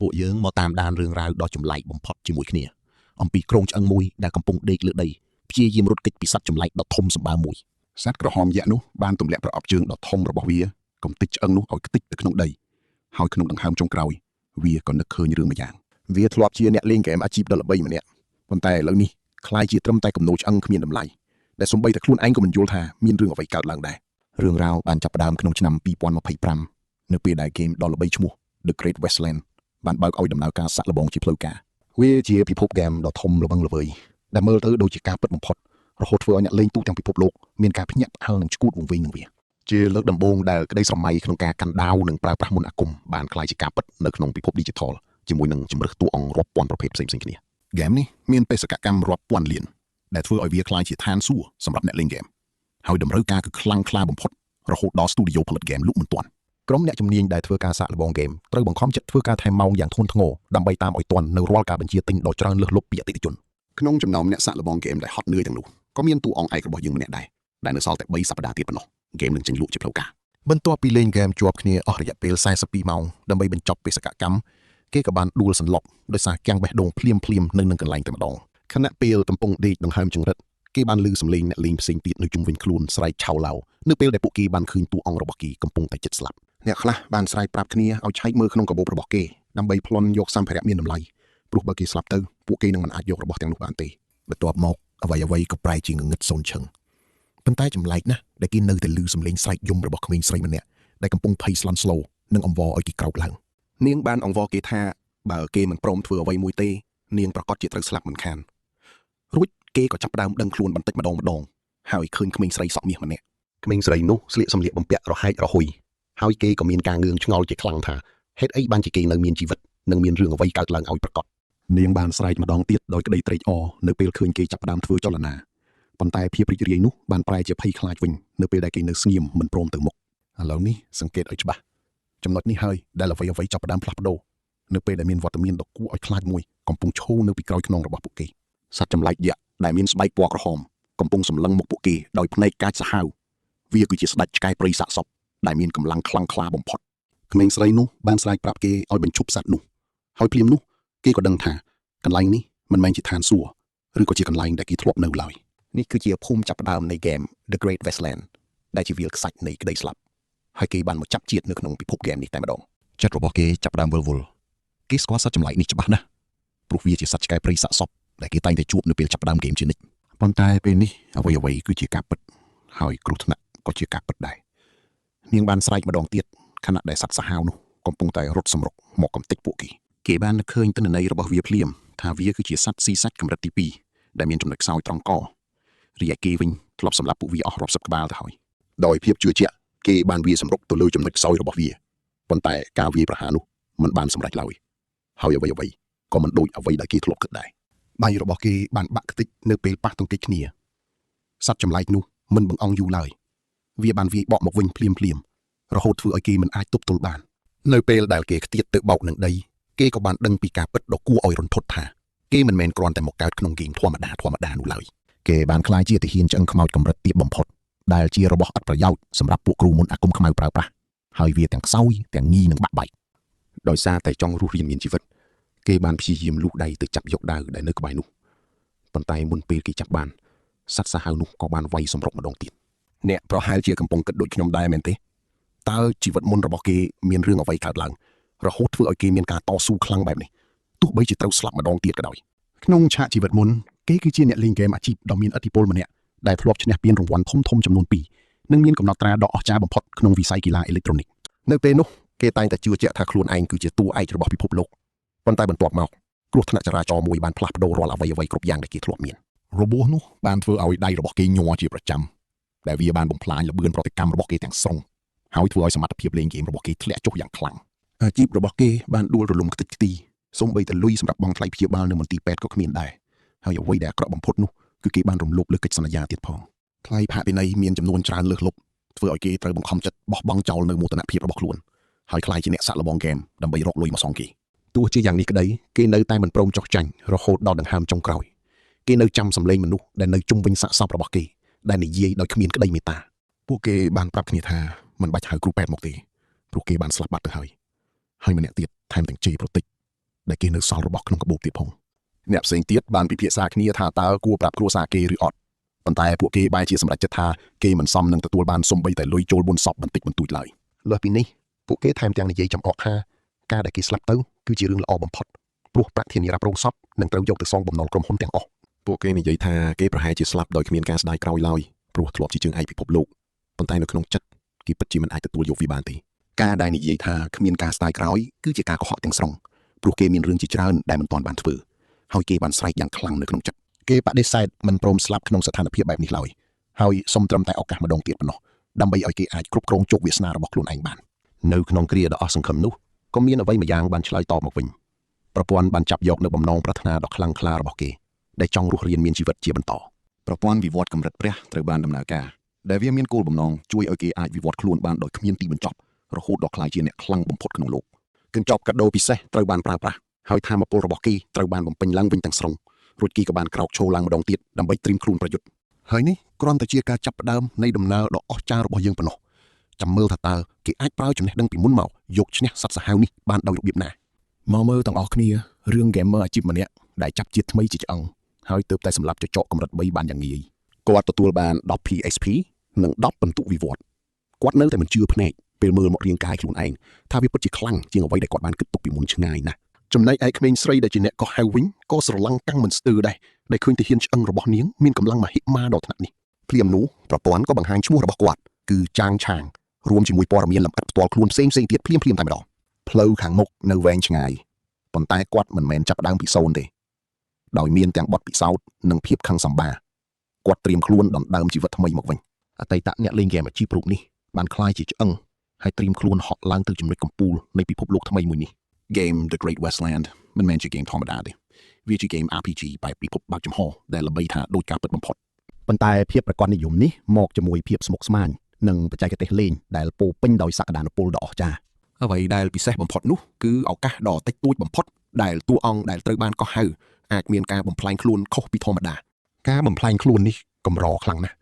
ពួកយើងមកតាមដានរឿងរ៉ាវដ៏ចម្លែកបំផុតជាមួយគ្នាអំពីគ្រោងឆ្អឹងមួយដែលកំពុងដេកលើដីព្យាយាមរត់គេចពីសត្វចម្លែកដ៏ធំសម្បើមមួយ សត្វក្រហមយក្សនោះបានទម្លាក់ប្រអប់ជើងដ៏ធំរបស់វាកំទេចឆ្អឹងនោះឲ្យខ្ទេចទៅក្នុងដីហើយក្នុងដង្ហើមចុងក្រោយវាក៏នឹកឃើញរឿងម្យ៉ាង វាធ្លាប់ជាអ្នកលេងហ្គេមអាជីពដ៏ល្បីម្នាក់ប៉ុន្តែឥឡូវនេះក្លាយជាត្រឹមតែគំនូរឆ្អឹងគ្មានតម្លៃដែលសូម្បីតែខ្លួនឯងក៏មិនយល់ថាមានរឿងអ្វីកើតឡើងដែររឿងរ៉ាវបានចាប់ផ្ដើមក្នុងឆ្នាំ2025នៅពេលដែលហ្គេមដ៏ល្បីឈ្មោះ The Great Westland បានបើកឲ្យដំណើរការសាក់លបងជាផ្លូវការវាជាពិភពហ្គេមដ៏ធំល្វឹងល្វើយដែលមើលទៅដូចជាការពិតបំផុតរហូតធ្វើឲ្យអ្នកលេងទូទាំងពិភពលោកមានការភ្ញាក់ផ្អើលនិងឆ្កួតវង្វេងនឹងវាជាលើកដំបូងដែលក្តីស្រមៃក្នុងការកាន់ដាវនិងប្រើប្រាស់មន្តអាគមបានក្លាយជាការពិតនៅក្នុងពិភព Digital ជាមួយនឹងជម្រើសតួអង្គរាប់ពាន់ប្រភេទផ្សេងៗគ្នា ហ្គេមនេះមានបេសកកម្មរាប់ពាន់លានដែលធ្វើឲ្យវាក្លាយជាឋានសួគ៌សម្រាប់អ្នកលេងហ្គេមហើយតម្រូវការគឺខ្លាំងក្លាបំផុតរហូតដល់ស្ទូឌីយោផលិតហ្គេមលក់មិនទាន់ ក្រុមអ្នកជំនាញដែលធ្វើការសាកល្បងហ្គេមត្រូវបង្ខំចិត្តធ្វើការថែមម៉ោងយ៉ាងធ្ងន់ធ្ងរដើម្បីតាមឲ្យទាន់នៅរាល់ការបញ្ជាទិញដ៏ច្រើនលើសលប់ពីអតិថិជន ក្នុងចំណោមអ្នកសាកល្បងហ្គេមដែលហត់នឿយទាំងនោះក៏មានតួអង្គឯករបស់យើងម្នាក់ដែរដែលនៅសល់តែ3សប្តាហ៍ទៀតប៉ុណ្ណោះហ្គេមនឹងចេញលក់ជាផ្លូវការ បន្ទាប់ពីលេងហ្គេមជាប់គ្នាអស់រយៈពេល42ម៉ោងដើម្បីបញ្ចប់បេសកកម្មគេក៏បានដួលសន្លប់ដោយសារគាំងបេះដូងភ្លាមភ្លាមៗនៅនឹងកន្លែងតែម្ដងខណៈពេលកំពុងដេកដង្ហើមចង្រិតគេបានឮសំឡេងអ្នកលេងផ្សេងទៀតនៅជុំវិញខ្លួនស្រែកឆោឡោនៅពេលដែលពួកគេបានឃើញតួអង្គរបស់គេកំពុងតែជិតស្លាប់អ្នកខ្លះបានស្រែកប្រាប់គ្នាឲ្យឆែកមើលក្នុងកាបូបរបស់គេដើម្បីប្លន់យកសម្ភារៈមានតម្លៃព្រោះបើគេស្លាប់ទៅពួកគេនឹងមិនអាចយករបស់ទាំងនោះបានទេបន្ទាប់មកអ្វីៗក៏ប្រែជាងងឹតសូន្យឈឹងប៉ុន្តែចម្លែកណាស់ដែលគេនៅតែឮសំឡេងស្រែកយំរបស់ក្មេងស្រីម្នាក់ដែលកំពុងភ័យស្លន់ស្លោនិងអង្វរឲ្យគេក្រោកឡើងនាងបានអង្វរគេថាបើគេមិនព្រមធ្វើអ្វីមួយទេនាងប្រកាសជាត្រូវស្លាប់មិនខានរួចគេក៏ចាប់ផ្ដើមដឹងខ្លួនបន្តិចម្ដងម្ដងហើយឃើញក្មេងស្រីសក់មាសម្នាក់ក្មេងស្រីនោះស្លៀកសម្លៀកបំពាក់រហែករហុយហើយគេក៏មានការងឿងឆ្ងល់ជាខ្លាំងថាហេតុអីបានជាគេនៅមានជីវិតនិងមានរឿងអ្វីកើតឡើងឲ្យប្រកបនាងបានស្រែកម្ដងទៀតដោយក្តីត្រេកអរនៅពេលឃើញគេចាប់ផ្ដើមធ្វើចលនាប៉ុន្តែភាពរីករាយនោះបានប្រែជាភ័យខ្លាចវិញនៅពេលដែលគេនៅស្ងៀមមិនព្រមទៅមុខឥឡូវនេះសង្កេតឲ្យច្បាស់ចំណុចនេះហើយដែលអ្វីៗចាប់ផ្ដើមផ្លាស់ប្ដូរនៅពេលដែលមានវត្តមានដ៏គួរឲ្យខ្លាចមួយកំពុងឈរនៅពីក្រោយខ្នងរបស់ពួកគេសត្វចម្លែកយក្សដែលមានស្បែកពណ៌ក្រហមកំពុងសម្លឹងមុខពួកគេដោយភ្នែកកាចសាហាវវាគឺជាស្ដេចឆ្កែព្រៃសាកសពដែលមានកម្លាំងខ្លាំងក្លាបំផុតក្មេងស្រីនោះបានស្រែកប្រាប់គេឲ្យបញ្ឈប់សត្វនោះហើយភ្លាមនោះគេក៏ដឹងថាកន្លែងនេះមិនមែនជាឋានសួគ៌ឬក៏ជាកន្លែងដែលគេធ្លាប់នៅឡើយនេះគឺជាភូមិចាប់ផ្ដើមនៃហ្គេម The Great Westland ដែលជាវាលខ្សាច់នៃក្តីស្លាប់ហើយគេបានមកចាប់ជាតិនៅក្នុងពិភពហ្គេមនេះតែម្ដងចិត្តរបស់គេចាប់ផ្ដើមវិលវល់គេស្គាល់សត្វចម្លែកនេះច្បាស់ណាស់ព្រោះវាជាសត្វឆ្កែព្រៃសាកសពដែលគេតែងតែជួបនៅពេលចាប់ផ្ដើមហ្គេមជានិច្ចប៉ុន្តែពេលនេះអ្វីៗគឺជាការពិតហើយគ្រោះថ្នាក់ក៏ជាការពិតដែរនាងបានស្រែកម្ដងទៀតខណៈដែលសត្វសាហាវនោះកំពុងតែរត់សម្រុកមកកំទេចពួកគេគេបាននឹកឃើញទិន្នន័យរបស់វាភ្លាមថាវាគឺជាសត្វស៊ីសាច់កម្រិតទី2ដែលមានចំណុចខ្សោយត្រង់ករីឯគេវិញធ្លាប់សម្លាប់ពួកវាអស់រាប់សិបក្បាលទៅហើយដោយភាពជឿជាក់គេបានវាយសម្រុកទៅលើចំណុចខ្សោយរបស់វាប៉ុន្តែការវាយប្រហារនោះមិនបានសម្រេចឡើយហើយអ្វីៗក៏មិនដូចអ្វីដែលគេធ្លាប់គិតដែរដៃរបស់គេបានបាក់ខ្ទេចនៅពេលប៉ះទង្គិចគ្នាសត្វចម្លែកនោះមិនបង្អង់យូរឡើយវាបានវាយបកមកវិញភ្លាមភ្លាមៗរហូតធ្វើឲ្យគេមិនអាចទប់ទល់បាននៅពេលដែលគេខ្ទាតទៅបោកនឹងដីគេក៏បានដឹងពីការពិតដ៏គួរឲ្យរន្ធត់ថាគេមិនមែនគ្រាន់តែមកកើតក្នុងហ្គេមធម្មតាធម្មតានោះឡើយគេបានក្លាយជាទាហានឆ្អឹងខ្មោចកម្រិតទាបបំផុតដែលជារបស់ឥតប្រយោជន៍សម្រាប់ពួកគ្រូមន្តអាគមខ្មៅប្រើប្រាស់ហើយវាទាំងខ្សោយទាំងងាយនឹងបាក់បែក ដោយសារតែចង់រស់រានមានជីវិតគេបានព្យាយាមលូកដៃទៅចាប់យកដាវដែលនៅក្បែរនោះប៉ុន្តែមុនពេលគេចាប់បានសត្វសាហាវនោះក៏បានវាយសម្រុកម្ដងទៀត អ្នកប្រហែលជាកំពុងគិតដូចខ្ញុំដែរមែនទេតើជីវិតមុនរបស់គេមានរឿងអ្វីកើតឡើងរហូតធ្វើឲ្យគេមានការតស៊ូខ្លាំងបែបនេះទោះបីជាត្រូវស្លាប់ម្ដងទៀតក៏ដោយក្នុងឆាកជីវិតមុនគេគឺជាអ្នកលេងហ្គេមអាជីពដ៏មានឥទ្ធិពលម្នាក់ដែលធ្លាប់ឈ្នះពានរង្វាន់ធំៗចំនួន2និងមានកំណត់ត្រាដ៏អស្ចារ្យបំផុតក្នុងវិស័យកីឡាអេឡិចត្រូនិកនៅពេលនោះគេតែងតែជឿជាក់ថាខ្លួនឯងគឺជាតួឯករបស់ពិភពលោកប៉ុន្តែបន្ទាប់មកគ្រោះថ្នាក់ចរាចរណ៍មួយបានផ្លាស់ប្ដូររាល់អ្វីៗគ្រប់យ៉ាងដែលគេធ្លាប់មានរបួសនោះបានធ្វើឲ្យដៃរបស់គេញ័រជាប្រចាំ ដែលវាបានបំផ្លាញល្បឿនប្រតិកម្មរបស់គេទាំងស្រុងហើយធ្វើឲ្យសមត្ថភាពលេងហ្គេមរបស់គេធ្លាក់ចុះយ៉ាងខ្លាំងអាជីពរបស់គេបានដួលរលំខ្ទេចខ្ទីសូម្បីតែលុយសម្រាប់បង់ថ្លៃព្យាបាលនៅមន្ទីរពេទ្យក៏គ្មានដែរហើយអ្វីដែលអាក្រក់បំផុតនោះគឺគេបានរំលោភលើកិច្ចសន្យាទៀតផងថ្លៃផាកពិន័យមានចំនួនច្រើនលើសលប់ធ្វើឲ្យគេត្រូវបង្ខំចិត្តបោះបង់ចោលនៅមោទនភាពរបស់ខ្លួនហើយក្លាយជាអ្នកសាក់លបងហ្គេមដើម្បីរកលុយមកសងគេទោះជាយ៉ាងនេះក្តីគេនៅតែមិនព្រមចុះចាញ់រហូតដល់ដង្ហើមចុងក្រោយគេនៅចាំសម្លេងមនុស្សដែលនៅជុំវិញសាកសពរបស់គេ ដែលនិយាយដោយគ្មានក្តីមេត្តាពួកគេបានប្រាប់គ្នាថាមិនបាច់ហៅគ្រូពេទ្យមកទេព្រោះគេបានស្លាប់បាត់ទៅហើយហើយម្នាក់ទៀតថែមទាំងជេរប្រតិច ដែលគេនៅសល់របស់ក្នុងកាបូបទៀតផងអ្នកផ្សេងទៀតបានពិភាក្សាគ្នាថាតើគួរប្រាប់គ្រួសារគេឬអត់ប៉ុន្តែពួកគេបែរជាសម្រេចចិត្តថាគេមិនសមនឹងទទួលបានសំបីតែលុយចូលបុណ្យសពបន្តិចបន្តួចឡើយលើសពីនេះពួកគេថែមទាំងនិយាយចំអកថាការដែលគេស្លាប់ទៅគឺជារឿងល្អបំផុតព្រោះប្រាក់ធានារ៉ាប់រងសពនឹងត្រូវយកទៅសងបំណុលក្រុមហ៊ុនទាំងអស់ ពួកគេនិយាយថាគេប្រហែលជាស្លាប់ដោយគ្មានការស្ដាយក្រោយឡើយព្រោះធ្លាប់ជាជើងឯកពិភពលោកប៉ុន្តែនៅក្នុងចិត្តគេពិតជាមិនអាចទទួលយកវាបានទេ ការដែលនិយាយថាគ្មានការស្ដាយក្រោយគឺជាការកុហកទាំងស្រុងព្រោះគេមានរឿងជាច្រើនដែលមិនទាន់បានធ្វើហើយគេបានស្រែកយ៉ាងខ្លាំងនៅក្នុងចិត្ត គេបដិសេធមិនព្រមស្លាប់ក្នុងស្ថានភាពបែបនេះឡើយហើយសុំត្រឹមតែឱកាសម្ដងទៀតប៉ុណ្ណោះដើម្បីឲ្យគេអាចគ្រប់គ្រងជោគវាសនារបស់ខ្លួនឯងបាននៅក្នុងគ្រាដ៏អស់សង្ឃឹមនោះក៏មានអ្វីម្យ៉ាងបានឆ្លើយតបមកវិញប្រព័ន្ធបានចាប់យកនៅបំណងប្រាថ្នាដ៏ខ្លាំងក្លារបស់គេដែលចង់រស់រានមានជីវិតជាបន្ត ប្រព័ន្ធវិវត្តកម្រិតព្រះត្រូវបានដំណើរការដែលវាមានគោលបំណងជួយឲ្យគេអាចវិវត្តខ្លួនបានដោយគ្មានទីបញ្ចប់រហូតដល់ក្លាយជាអ្នកខ្លាំងបំផុតក្នុងលោក កញ្ចប់កាដូពិសេសត្រូវបានប្រើប្រាស់ហើយធម៌ពលរបស់គេត្រូវបានបំពេញឡើងវិញទាំងស្រុងរួចគេក៏បានក្រោកឈរឡើងម្ដងទៀតដើម្បីត្រៀមខ្លួនប្រយុទ្ធហើយនេះគ្រាន់តែជាការចាប់ផ្ដើមនៃដំណើរដ៏អស្ចារ្យរបស់យើងប៉ុណ្ណោះចាំមើលថាតើគេអាចប្រើចំណេះដឹងពីមុនមកយកឈ្នះសត្វសាហាវនេះបានដោយរបៀបណាមកមើលទាំងអស់គ្នារឿង gamer អាជីពម្នាក់ដែលចាប់ជាតិថ្មីជាឆ្អឹងហើយទើបតែសម្លាប់ចចកកម្រិត3បានយ៉ាងងាយ គាត់ទទួលបាន10 PSP និង10ពិន្ទុវិវត្តគាត់នៅតែមិនជឿភ្នែកពេលមើលមករាងកាយខ្លួនឯងថាវាពិតជាខ្លាំងជាងអ្វីដែលគាត់បានគិតទុកពីមុនឆ្ងាយណាស់ ចំណែកឯក្មេងស្រីដែលជាអ្នកកោះហៅវិញក៏ស្រឡាំងកាំងមិនស្ទើរដែរដែលឃើញទាហានឆ្អឹងរបស់នាងមានកម្លាំងមហិមាដល់ថ្នាក់នេះ ភ្លាមនោះប្រព័ន្ធក៏បង្ហាញឈ្មោះរបស់គាត់គឺចាងឆាងរួមជាមួយព័ត៌មានលម្អិតផ្ទាល់ខ្លួនផ្សេងៗទៀតភ្លាមៗតែម្ដងផ្លូវខាងមុខនៅវែងឆ្ងាយប៉ុន្តែគាត់មិនមែនចាប់ផ្ដើមពីសូន្យទេដោយមានទាំងបទពិសោធន៍និងភាពខឹងសម្បារគាត់ត្រៀមខ្លួនដណ្ដើមជីវិតថ្មីមកវិញ អតីតអ្នកលេងហ្គេមអាជីពរូបនេះបានក្លាយជាឆ្អឹងហើយត្រៀមខ្លួនហក់ឡើងទៅចំណុចកំពូលនៃពិភពលោកថ្មីមួយនេះ Game The Great Westland មិនមែនជា game ធម្មតាទេវាជា game RPG បែបពិភពបើកចំហដែលល្បីថាដូចការពិតបំផុត ប៉ុន្តែភាពប្រកបនិយមនេះមកជាមួយភាពស្មុគស្មាញនិងបច្ចេកទេសលេងដែលពោរពេញដោយសក្តានុពលដ៏អស្ចារ្យ អ្វីដែលពិសេសបំផុតនោះគឺឱកាសដ៏តិចតួចបំផុតដែលតួអង្គដែលត្រូវបានកោះហៅអាចមានការបំផ្លែងខ្លួនខុសពីធម្មតា ការបំផ្លែងខ្លួននេះកម្រខ្លាំងណាស់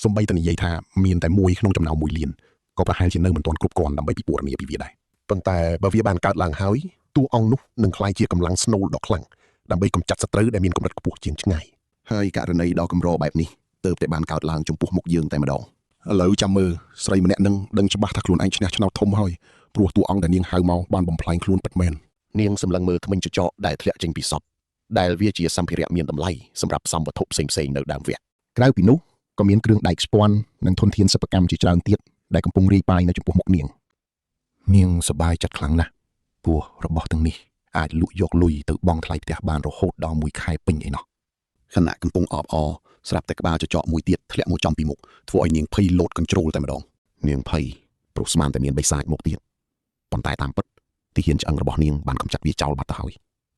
សំបីតែនិយាយថាមានតែមួយក្នុងចំណោមមួយលានក៏ប្រហែលជានៅមិនទាន់គ្រប់គ្រាន់ដើម្បីពិពណ៌នាពីវាដែរប៉ុន្តែបើវាបានកើតឡើងហើយតួអង្គនោះនឹងក្លាយជាកម្លាំងស្នូលដ៏ខ្លាំងដើម្បីកម្ចាត់សត្រូវដែលមានកម្រិតខ្ពស់ជាងឆ្ងាយ ហើយករណីដ៏កម្របែបនេះទើបតែបានកើតឡើងចំពោះមុខយើងតែម្ដង ឥឡូវចាំមើលស្រីម្នាក់នឹងដឹងច្បាស់ថាខ្លួនឯងឈ្នះឆ្នោតធំហើយព្រោះតួអង្គដែលនាងហៅមកបានបំផ្លែងខ្លួនពិតមែននាងសម្លឹងមើលធ្មេញចចកដែលធ្លាក់ចេញពីសពដែលវាជាសម្ភារៈមានតម្លៃសម្រាប់ផ្សំវត្ថុផ្សេងៗនៅដើមវគ្គក្រៅពីនោះក៏មានគ្រឿងដែកស្ពាន់និងធនធានសិប្បកម្មជាច្រើនទៀតដែលកំពុងរាយប៉ាយនៅចំពោះមុខនាងនាងសប្បាយចិត្តខ្លាំងណាស់ព្រោះរបស់ទាំងនេះអាចលក់យកលុយទៅបង់ថ្លៃផ្ទះបានរហូតដល់មួយខែពេញឯណោះ ខណៈកំពុងអបអរស្រាប់តែក្បាលចចកមួយទៀតធ្លាក់មកចំពីមុខធ្វើឲ្យនាងភ័យលោតកញ្ជ្រោលតែម្ដងនាងភ័យព្រោះស្មានតែមានបិសាចមកទៀតប៉ុន្តែតាមពិតទាហានឆ្អឹងរបស់នាងបានកម្ចាត់វាចោលបាត់ទៅហើយ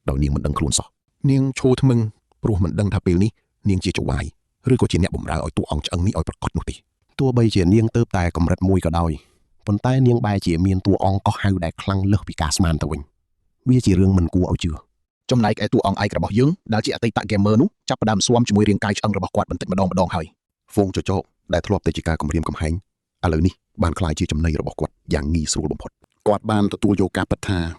ដោយនាងមិនដឹងខ្លួនសោះ នាងឈោថ្មឹងព្រោះមិនដឹងថាពេលនេះនាងជាចៅហ្វាយឬក៏ជាអ្នកបម្រើឲ្យតួអង្គឆ្អឹងនេះឲ្យប្រកបនោះទេទោះបីជានាងទៅតែកម្រិតមួយក៏ដោយប៉ុន្តែនាងបែរជាមានតួអង្គកោះហៅដែលខ្លាំងលើសពីការស្មានទៅវិញវាជារឿងមិនគួរឲ្យជឿ ចំណែកឯតួអង្គឯករបស់យើងដែលជាអតីត gamer នោះចាប់ផ្ដើមស៊ាំជាមួយរាងកាយឆ្អឹងរបស់គាត់បន្តិចម្ដងម្ដងហើយហ្វូងចចកដែលធ្លាប់តែជាការគំរាមកំហែងឥឡូវនេះបានក្លាយជាចំណីរបស់គាត់យ៉ាងងាយស្រួលបំផុតគាត់បានទទួលយកការពិតថា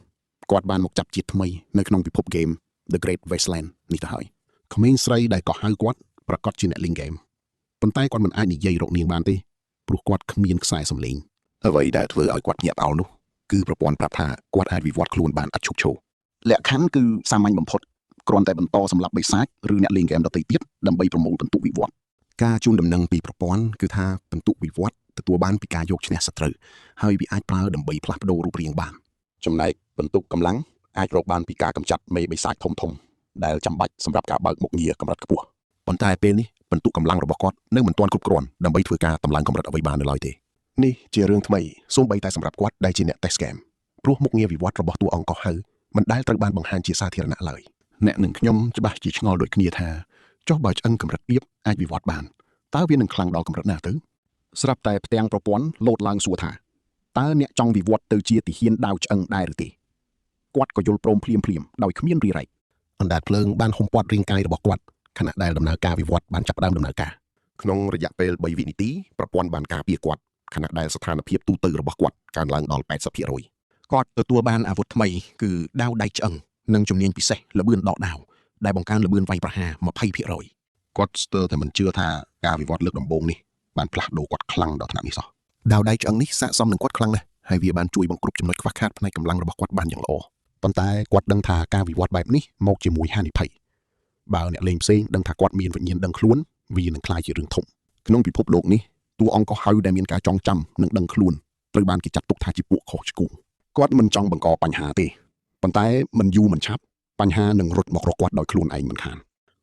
គាត់បានមកចាប់ជាតិថ្មីនៅក្នុងពិភព game The Great Wasteland នេះទៅហើយ ក្មេងស្រីដែលកោះហៅគាត់ប្រកាសជាអ្នកលេងហ្គេមប៉ុន្តែគាត់មិនអាចនិយាយរកនាងបានទេព្រោះគាត់គ្មានខ្សែសំឡេង អ្វីដែលធ្វើឲ្យគាត់ភ្ញាក់ផ្អើលនោះគឺប្រព័ន្ធប្រាប់ថាគាត់អាចវិវត្តខ្លួនបានឥតឈប់ឈរលក្ខខណ្ឌគឺសាមញ្ញបំផុតគ្រាន់តែបន្តសម្រាប់បិសាចឬអ្នកលេងហ្គេមដទៃទៀតដើម្បីប្រមូលពិន្ទុវិវត្តការជូនដំណឹងពីប្រព័ន្ធគឺថាពិន្ទុវិវត្តទទួលបានពីការយកឈ្នះសត្រូវហើយវាអាចប្រើដើម្បីផ្លាស់ប្ដូររូបរាងបានចំណែកពិន្ទុកម្លាំងអាចរកបានពីការកម្ចាត់មេបិសាចធំៗដែលចាំបាច់សម្រាប់ការបើកមុខងារកម្រិតខ្ពស់ ប៉ុន្តែពេលនេះពិន្ទុកម្លាំងរបស់គាត់នៅមិនទាន់គ្រប់គ្រាន់ដើម្បីធ្វើការតម្លើងកម្រិតអ្វីបាននៅឡើយទេនេះជារឿងថ្មីសូម្បីតែសម្រាប់គាត់ដែលជាអ្នកតេស្តហ្គេមព្រោះមុខងារវិវត្តរបស់តួអង្គកោះហៅមិនដែលត្រូវបានបង្ហាញជាសាធារណៈឡើយអ្នកនឹងខ្ញុំច្បាស់ជាឆ្ងល់ដូចគ្នាថាចុះបើឆ្អឹងកម្រិតទាបអាចវិវត្តបានតើវានឹងខ្លាំងដល់កម្រិតណាទៅ ស្រាប់តែផ្ទាំងប្រព័ន្ធលោតឡើងសួរថាតើអ្នកចង់វិវត្តទៅជាទាហានដាវឆ្អឹងដែរឬទេគាត់ក៏យល់ព្រមភ្លាមៗដោយគ្មានរីរែក អណ្ដាតភ្លើងបានហុំព័ទ្ធរាងកាយរបស់គាត់ខណៈដែលដំណើរការវិវត្តបានចាប់ផ្ដើមដំណើរការក្នុងរយៈពេល3វិនាទីប្រព័ន្ធបានការពារគាត់ខណៈដែលស្ថានភាពទូទៅរបស់គាត់កើនឡើងដល់80% គាត់ទទួលបានអាវុធថ្មីគឺដាវដៃឆ្អឹង និងជំនាញពិសេសល្បឿនដកដាវដែលបង្កើនល្បឿនវាយប្រហារ20% គាត់ស្ទើរតែមិនជឿថាការវិវត្តលើកដំបូងនេះបានផ្លាស់ប្ដូរគាត់ខ្លាំងដល់ថ្នាក់នេះសោះ ដាវដៃឆ្អឹងនេះស័ក្តិសមនឹងគាត់ខ្លាំងណាស់ហើយវាបានជួយបង្គ្រប់ចំណុចខ្វះខាតផ្នែកកម្លាំងរបស់គាត់បានយ៉ាងល្អ ប៉ុន្តែគាត់ដឹងថាការវិវត្តបែបនេះមកជាមួយហានិភ័យបើអ្នកលេងផ្សេងដឹងថាគាត់មានវិញ្ញាណដឹងខ្លួនវានឹងក្លាយជារឿងធំក្នុងពិភពលោកនេះតួអង្គកោះហៅដែលមានការចងចាំនិងដឹងខ្លួនត្រូវបានគេចាត់ទុកថាជាពួកខុសឆ្គងគាត់មិនចង់បង្កបញ្ហាទេប៉ុន្តែមិនយូរមិនឆាប់បញ្ហានឹងរត់មករកគាត់ដោយខ្លួនឯងមិនខាន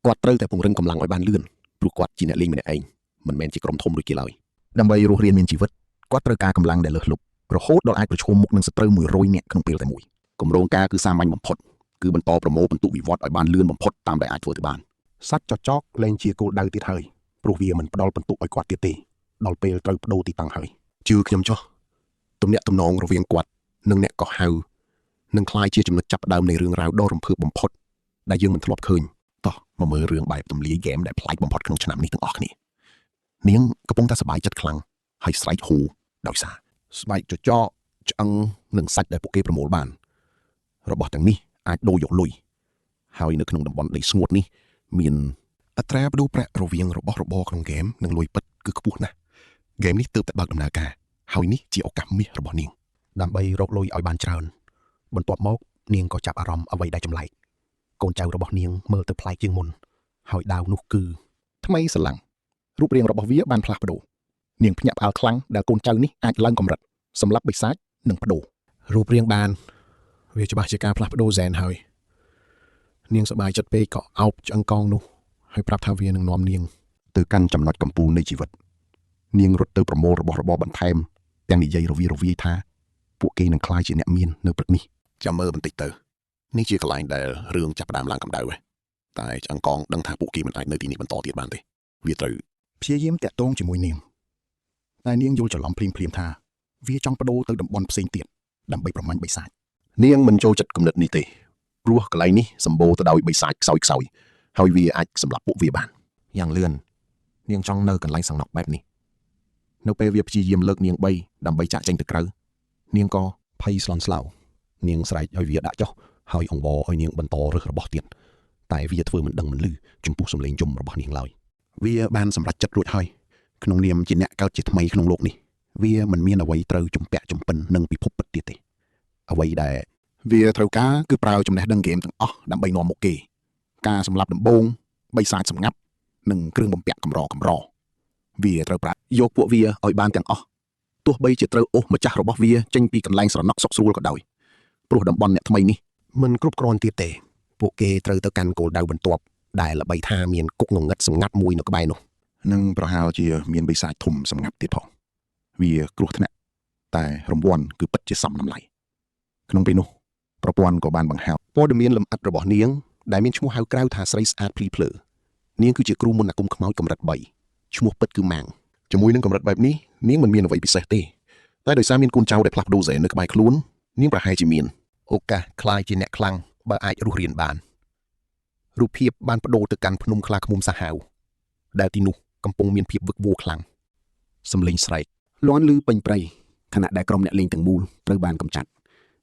គាត់ត្រូវតែពង្រឹងកម្លាំងឲ្យបានលឿនព្រោះគាត់ជាអ្នកលេងម្នាក់ឯងមិនមែនជាក្រុមធំដូចគេឡើយដើម្បីរស់រានមានជីវិតគាត់ត្រូវការកម្លាំងដែលលើសលប់រហូតដល់អាចប្រឈមមុខនឹងសត្រូវ100នាក់ក្នុងពេលតែមួយ គម្រោងការគឺសាមញ្ញបំផុតគឺបន្តប្រមូលពិន្ទុវិវត្តឲ្យបានលឿនបំផុតតាមដែលអាចធ្វើទៅបានសត្វចចកលែងជាគោលដៅទៀតហើយព្រោះវាមិនផ្ដល់ពិន្ទុឲ្យគាត់ទៀតទេដល់ពេលត្រូវបដូរទីតាំងហើយជឿខ្ញុំចុះទំនាក់ទំនងរវាងគាត់និងអ្នកកោះហៅនឹងក្លាយជាចំណុចចាប់ផ្ដើមនៃរឿងរ៉ាវដ៏រំភើបបំផុតដែលយើងមិនធ្លាប់ឃើញ តោះមកមើលរឿងបែបទម្លាយហ្គេមដែលប្លែកបំផុតក្នុងឆ្នាំនេះទាំងអស់គ្នានាងកំពុងតែសប្បាយចិត្តខ្លាំងហើយស្រែកហ៊ូដោយសារស្បែកចចកឆ្អឹងនិងសាច់ដែលពួកគេប្រមូលបានរបស់ទាំងនេះអាចដូរយកលុយហើយនៅក្នុងតំបន់ដីស្ងួតនេះមានអត្រាប្តូរប្រាក់រវាងរបស់របរក្នុងហ្គេមនិងលុយពិតគឺខ្ពស់ណាស់ហ្គេមនេះទើបតែបើកដំណើរការហើយនេះជាឱកាសមាសរបស់នាង ដើម្បីរកលុយឲ្យបានច្រើនបន្ទាប់មកនាងក៏ចាប់អារម្មណ៍អ្វីដែលចម្លែកកូនចៅរបស់នាងមើលទៅប្លែកជាងមុនហើយដាវនោះគឺ ថ្មីស្រឡាំងរូបរាងរបស់វាបានផ្លាស់ប្ដូរនាងភ្ញាក់ផ្អើលខ្លាំងដែលកូនចៅនេះអាចឡើងកម្រិតសម្រាប់បិសាចនិងប្ដូរ រូបរាងបានវាច្បាស់ជាការផ្លាស់ប្ដូរហ្សែនហើយនាងសប្បាយចិត្តពេកក៏អោបឆ្អឹងកងនោះហើយប្រាប់ថាវានឹងនាំនាងទៅកាន់ចំណុចកំពូលនៃជីវិតនាងរត់ទៅប្រមូលរបស់របរបន្ថែមទាំងនិយាយរវីរវាយថាពួកគេនឹងក្លាយជាអ្នកមាននៅព្រឹកនេះ ចាំមើលបន្តិចទៅនេះជាកន្លែងដែលរឿងចាប់ផ្ដើមឡើងកម្ដៅហ៎តែឆ្អឹងកងដឹងថាពួកគេមិនអាចនៅទីនេះបន្តទៀតបានទេវាត្រូវ ព្យាយាមតាក់ទងជាមួយនាងតែនាងយល់ច្រឡំភ្លាមៗថាវាចង់ប្ដូរទៅតំបន់ផ្សេងទៀតដើម្បីប្រមាញ់បិសាច នាងមិនចូលចិត្តគំនិតនេះទេព្រោះកន្លែងនេះសម្បូរទៅដោយបិសាចខ្សោយខ្សោយហើយវាអាចសម្លាប់ពួកវាបានយ៉ាងលឿននាងចង់នៅកន្លែងសំណុកបែបនេះនៅពេលវាព្យាយាមលើកនាងបីដើម្បីចាក់ចេញទៅក្រៅនាងក៏ ភ័យស្លន់ស្លោនាងស្រែកឲ្យវាដាក់ចុះហើយអង្វរឲ្យនាងបន្តរើសរបស់ទៀតតែវាធ្វើមិនដឹងមិនឮចំពោះសំឡេងយំរបស់នាងឡើយវាបានសម្រេចចិត្តរួចហើយក្នុងនាមជាអ្នកកើតជាថ្មីក្នុងលោកនេះវាមិនមានអ្វីត្រូវជំពាក់ជំពិននឹងពិភពពិតទៀតទេអ្វីដែល វាត្រូវការគឺប្រើចំណេះដឹងហ្គេមទាំងអស់ដើម្បីនាំមុខគេការសម្លាប់ដំបូងបិសាចសម្ងាត់និងគ្រឿងបំពាក់កម្រកម្រវាត្រូវប្រើ យកពួកវាឲ្យបានទាំងអស់ទោះបីជាត្រូវអូសម្ចាស់របស់វាចេញពីកន្លែងស្រណុកសុខស្រួលក៏ដោយព្រោះតំបន់អ្នកថ្មីនេះ មិនគ្រប់គ្រាន់ទៀតទេពួកគេត្រូវទៅកាន់គោលដៅបន្ទាប់ដែលល្បីថាមានគុកងងឹតសម្ងាត់មួយនៅក្បែរនោះ និងប្រហែលជាមានបិសាចធំសម្ងាត់ទៀតផងវាគ្រោះថ្នាក់តែរង្វាន់គឺពិតជាសមតម្លៃក្នុងពេលនោះប្រព័ន្ធក៏បានបង្ហើប ព័ត៌មានលម្អិតរបស់នាងដែលមានឈ្មោះហៅក្រៅថាស្រីស្អាតភ្លីភ្លើនាងគឺជាគ្រូមន្តអាគមខ្មោចកម្រិត3ឈ្មោះពិតគឺម៉ាងជាមួយនឹងកម្រិតបែបនេះនាងមិនមានអ្វីពិសេសទេតែដោយសារមានកូនចៅដែលផ្លាស់ប្ដូរហ្សែននៅក្បែរខ្លួននាងប្រហែលជាមាន ឱកាសក្លាយជាអ្នកខ្លាំងបើអាចរស់រានបានរូបភាពបានបដូរទៅកាន់ភ្នំខ្លាឃ្មុំសាហាវដែលទីនោះកំពុងមានភាពវឹកវរខ្លាំងសំឡេងស្រែកលាន់ឮពេញព្រៃខណៈដែលក្រុមអ្នកលេងទាំងមូលត្រូវបានកម្ចាត់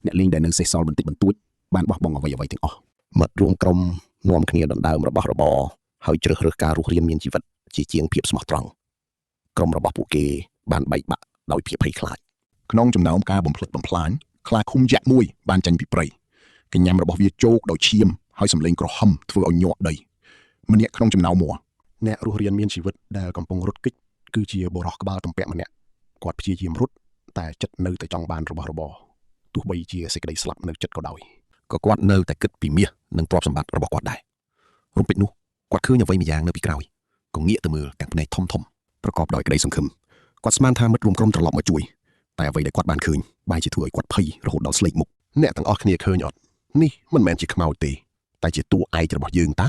អ្នកលេងដែលនៅសេសសល់បន្តិចបន្តួចបានបោះបង់អ្វីៗទាំងអស់ មិត្តរួមក្រុមនាំគ្នាដណ្ដើមរបស់របរហើយជ្រើសរើសការរស់រានមានជីវិតជាជាងភាពស្មោះត្រង់ក្រុមរបស់ពួកគេបានបែកបាក់ដោយភាពភ័យខ្លាច ក្នុងចំណោមការបំផ្លិចបំផ្លាញខ្លាឃុំយក្សមួយបានចេញពីព្រៃកញ្ញាំរបស់វាជោកដោយឈាមហើយសម្លេងក្រហមធ្វើឲ្យញាក់ដីម្នាក់ក្នុងចំណោមមួ អ្នករស់រានមានជីវិតដែលកំពុងរត់គេចគឺជាបុរសក្បាលទំពាក់ម្នាក់គាត់ព្យាយាមរត់តែចិត្តនៅតែចង់បានរបស់របរទោះបីជាសេចក្តីស្លាប់នៅចិត្តក៏ដោយ ក៏គាត់នៅតែគិតពីមាសនិងទ្រព្យសម្បត្តិរបស់គាត់ដែររំពេចនោះគាត់ឃើញអ្វីម្យ៉ាងនៅពីក្រោយក៏ងាកទៅមើលទាំងភ្នែកធំធំប្រកបដោយក្តីសង្ឃឹមគាត់ស្មានថាមិត្តរួមក្រុមត្រឡប់មកជួយតែអ្វីដែលគាត់បានឃើញបែរជាធ្វើឲ្យគាត់ភ័យរហូតដល់ស្លេកមុខអ្នកទាំងអស់គ្នាឃើញអត់នេះមិនមែនជាខ្មោចទេតែជាតួឯករបស់យើងតា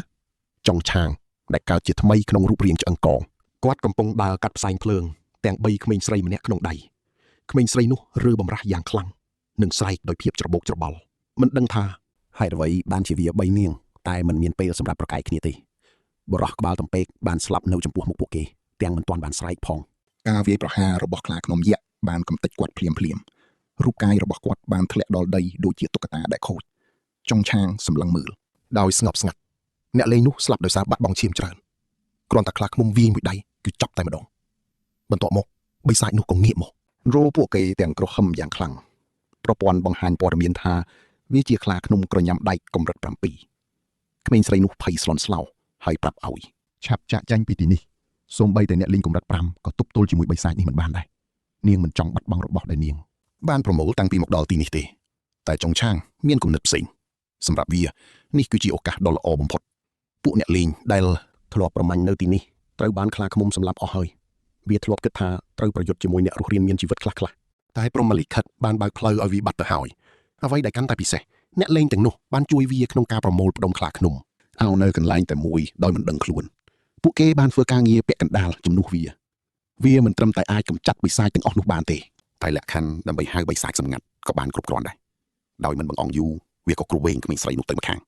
ចុងឆាងដែលកើតជាថ្មីក្នុងរូបរាងឆ្អឹងកង គាត់កំពុងដើរកាត់ផ្សែងភ្លើងទាំងបីក្មេងស្រីម្នាក់ក្នុងដៃក្មេងស្រីនោះរើបំរាស់យ៉ាងខ្លាំងនិងស្រែកដោយភាពច្របូកច្របល់មិនដឹងថាហេតុអ្វីបានជាវាបីនាងតែមិនមានពេលសម្រាប់ប្រកែកគ្នាទេបរោះក្បាលតំពេកបានស្លាប់នៅចំពោះមុខពួកគេទាំងមិនទាន់បានស្រែកផង ការវាយប្រហាររបស់ខ្លាឃ្មុំយក្សបានកំទេចគាត់ភ្លាមភ្លាមៗរូបកាយរបស់គាត់បានធ្លាក់ដល់ដីដូចជាតុក្កតាដែលខូច ចុងឆាងសម្លឹងមើល ដោយស្ងប់ស្ងាត់អ្នកលេងនោះស្លាប់ដោយសារបាត់បង់ឈាមច្រើនគ្រាន់តែខ្លាឃ្មុំវាយមួយដៃគឺចប់តែម្ដងបន្ទាប់មកបិសាចនោះក៏ងាកមករោពួកគេទាំងគ្រហឹមយ៉ាងខ្លាំងប្រព័ន្ធបង្ហាញព័ត៌មានថាវាជាខ្លាឃ្មុំក្រញាំដែកកម្រិត7ក្មេងស្រីនោះភ័យស្លន់ស្លោហើយប្រាប់ឲ្យ ឆាប់ចាក់ចាញ់ពីទីនេះសូម្បីតែអ្នកលេងកម្រិត5ក៏ទប់ទល់ជាមួយបិសាចនេះមិនបានដែរនាងមិនចង់បាត់បង់របស់ដែលនាង បានប្រមូលតាំងពីមកដល់ទីនេះទេតែចុងឆាងមានគំនិតផ្សេងសម្រាប់វានេះគឺជាឱកាសដ៏ល្អបំផុតពួកអ្នកលេងដែល ធ្លាប់ប្រមាញ់នៅទីនេះត្រូវបានខ្លាឃ្មុំសម្លាប់អស់ហើយវាធ្លាប់គិតថាត្រូវប្រយុទ្ធជាមួយអ្នករស់រានមានជីវិតខ្លះៗ តែព្រហ្មលិខិតបានបើកផ្លូវឲ្យវាបាត់ទៅហើយអ្វីដែលកាន់តែពិសេសអ្នកលេងទាំងនោះបានជួយវាក្នុងការប្រមូលផ្ដុំខ្លាឃ្មុំឲ្យនៅកន្លែងតែមួយដោយមិនដឹងខ្លួនពួកគេបានធ្វើការងារពាក់កណ្ដាលជំនួសវាវាមិនត្រឹមតែអាចកម្ចាត់បិសាចទាំងអស់នោះបានទេតែលក្ខខណ្ឌដើម្បីហៅបិសាចសម្ងាត់ក៏បានគ្រប់គ្រាន់ដែរដោយមិនបង្អង់យូរវាក៏គ្រវែងក្មេងស្រីនោះទៅម្ខាង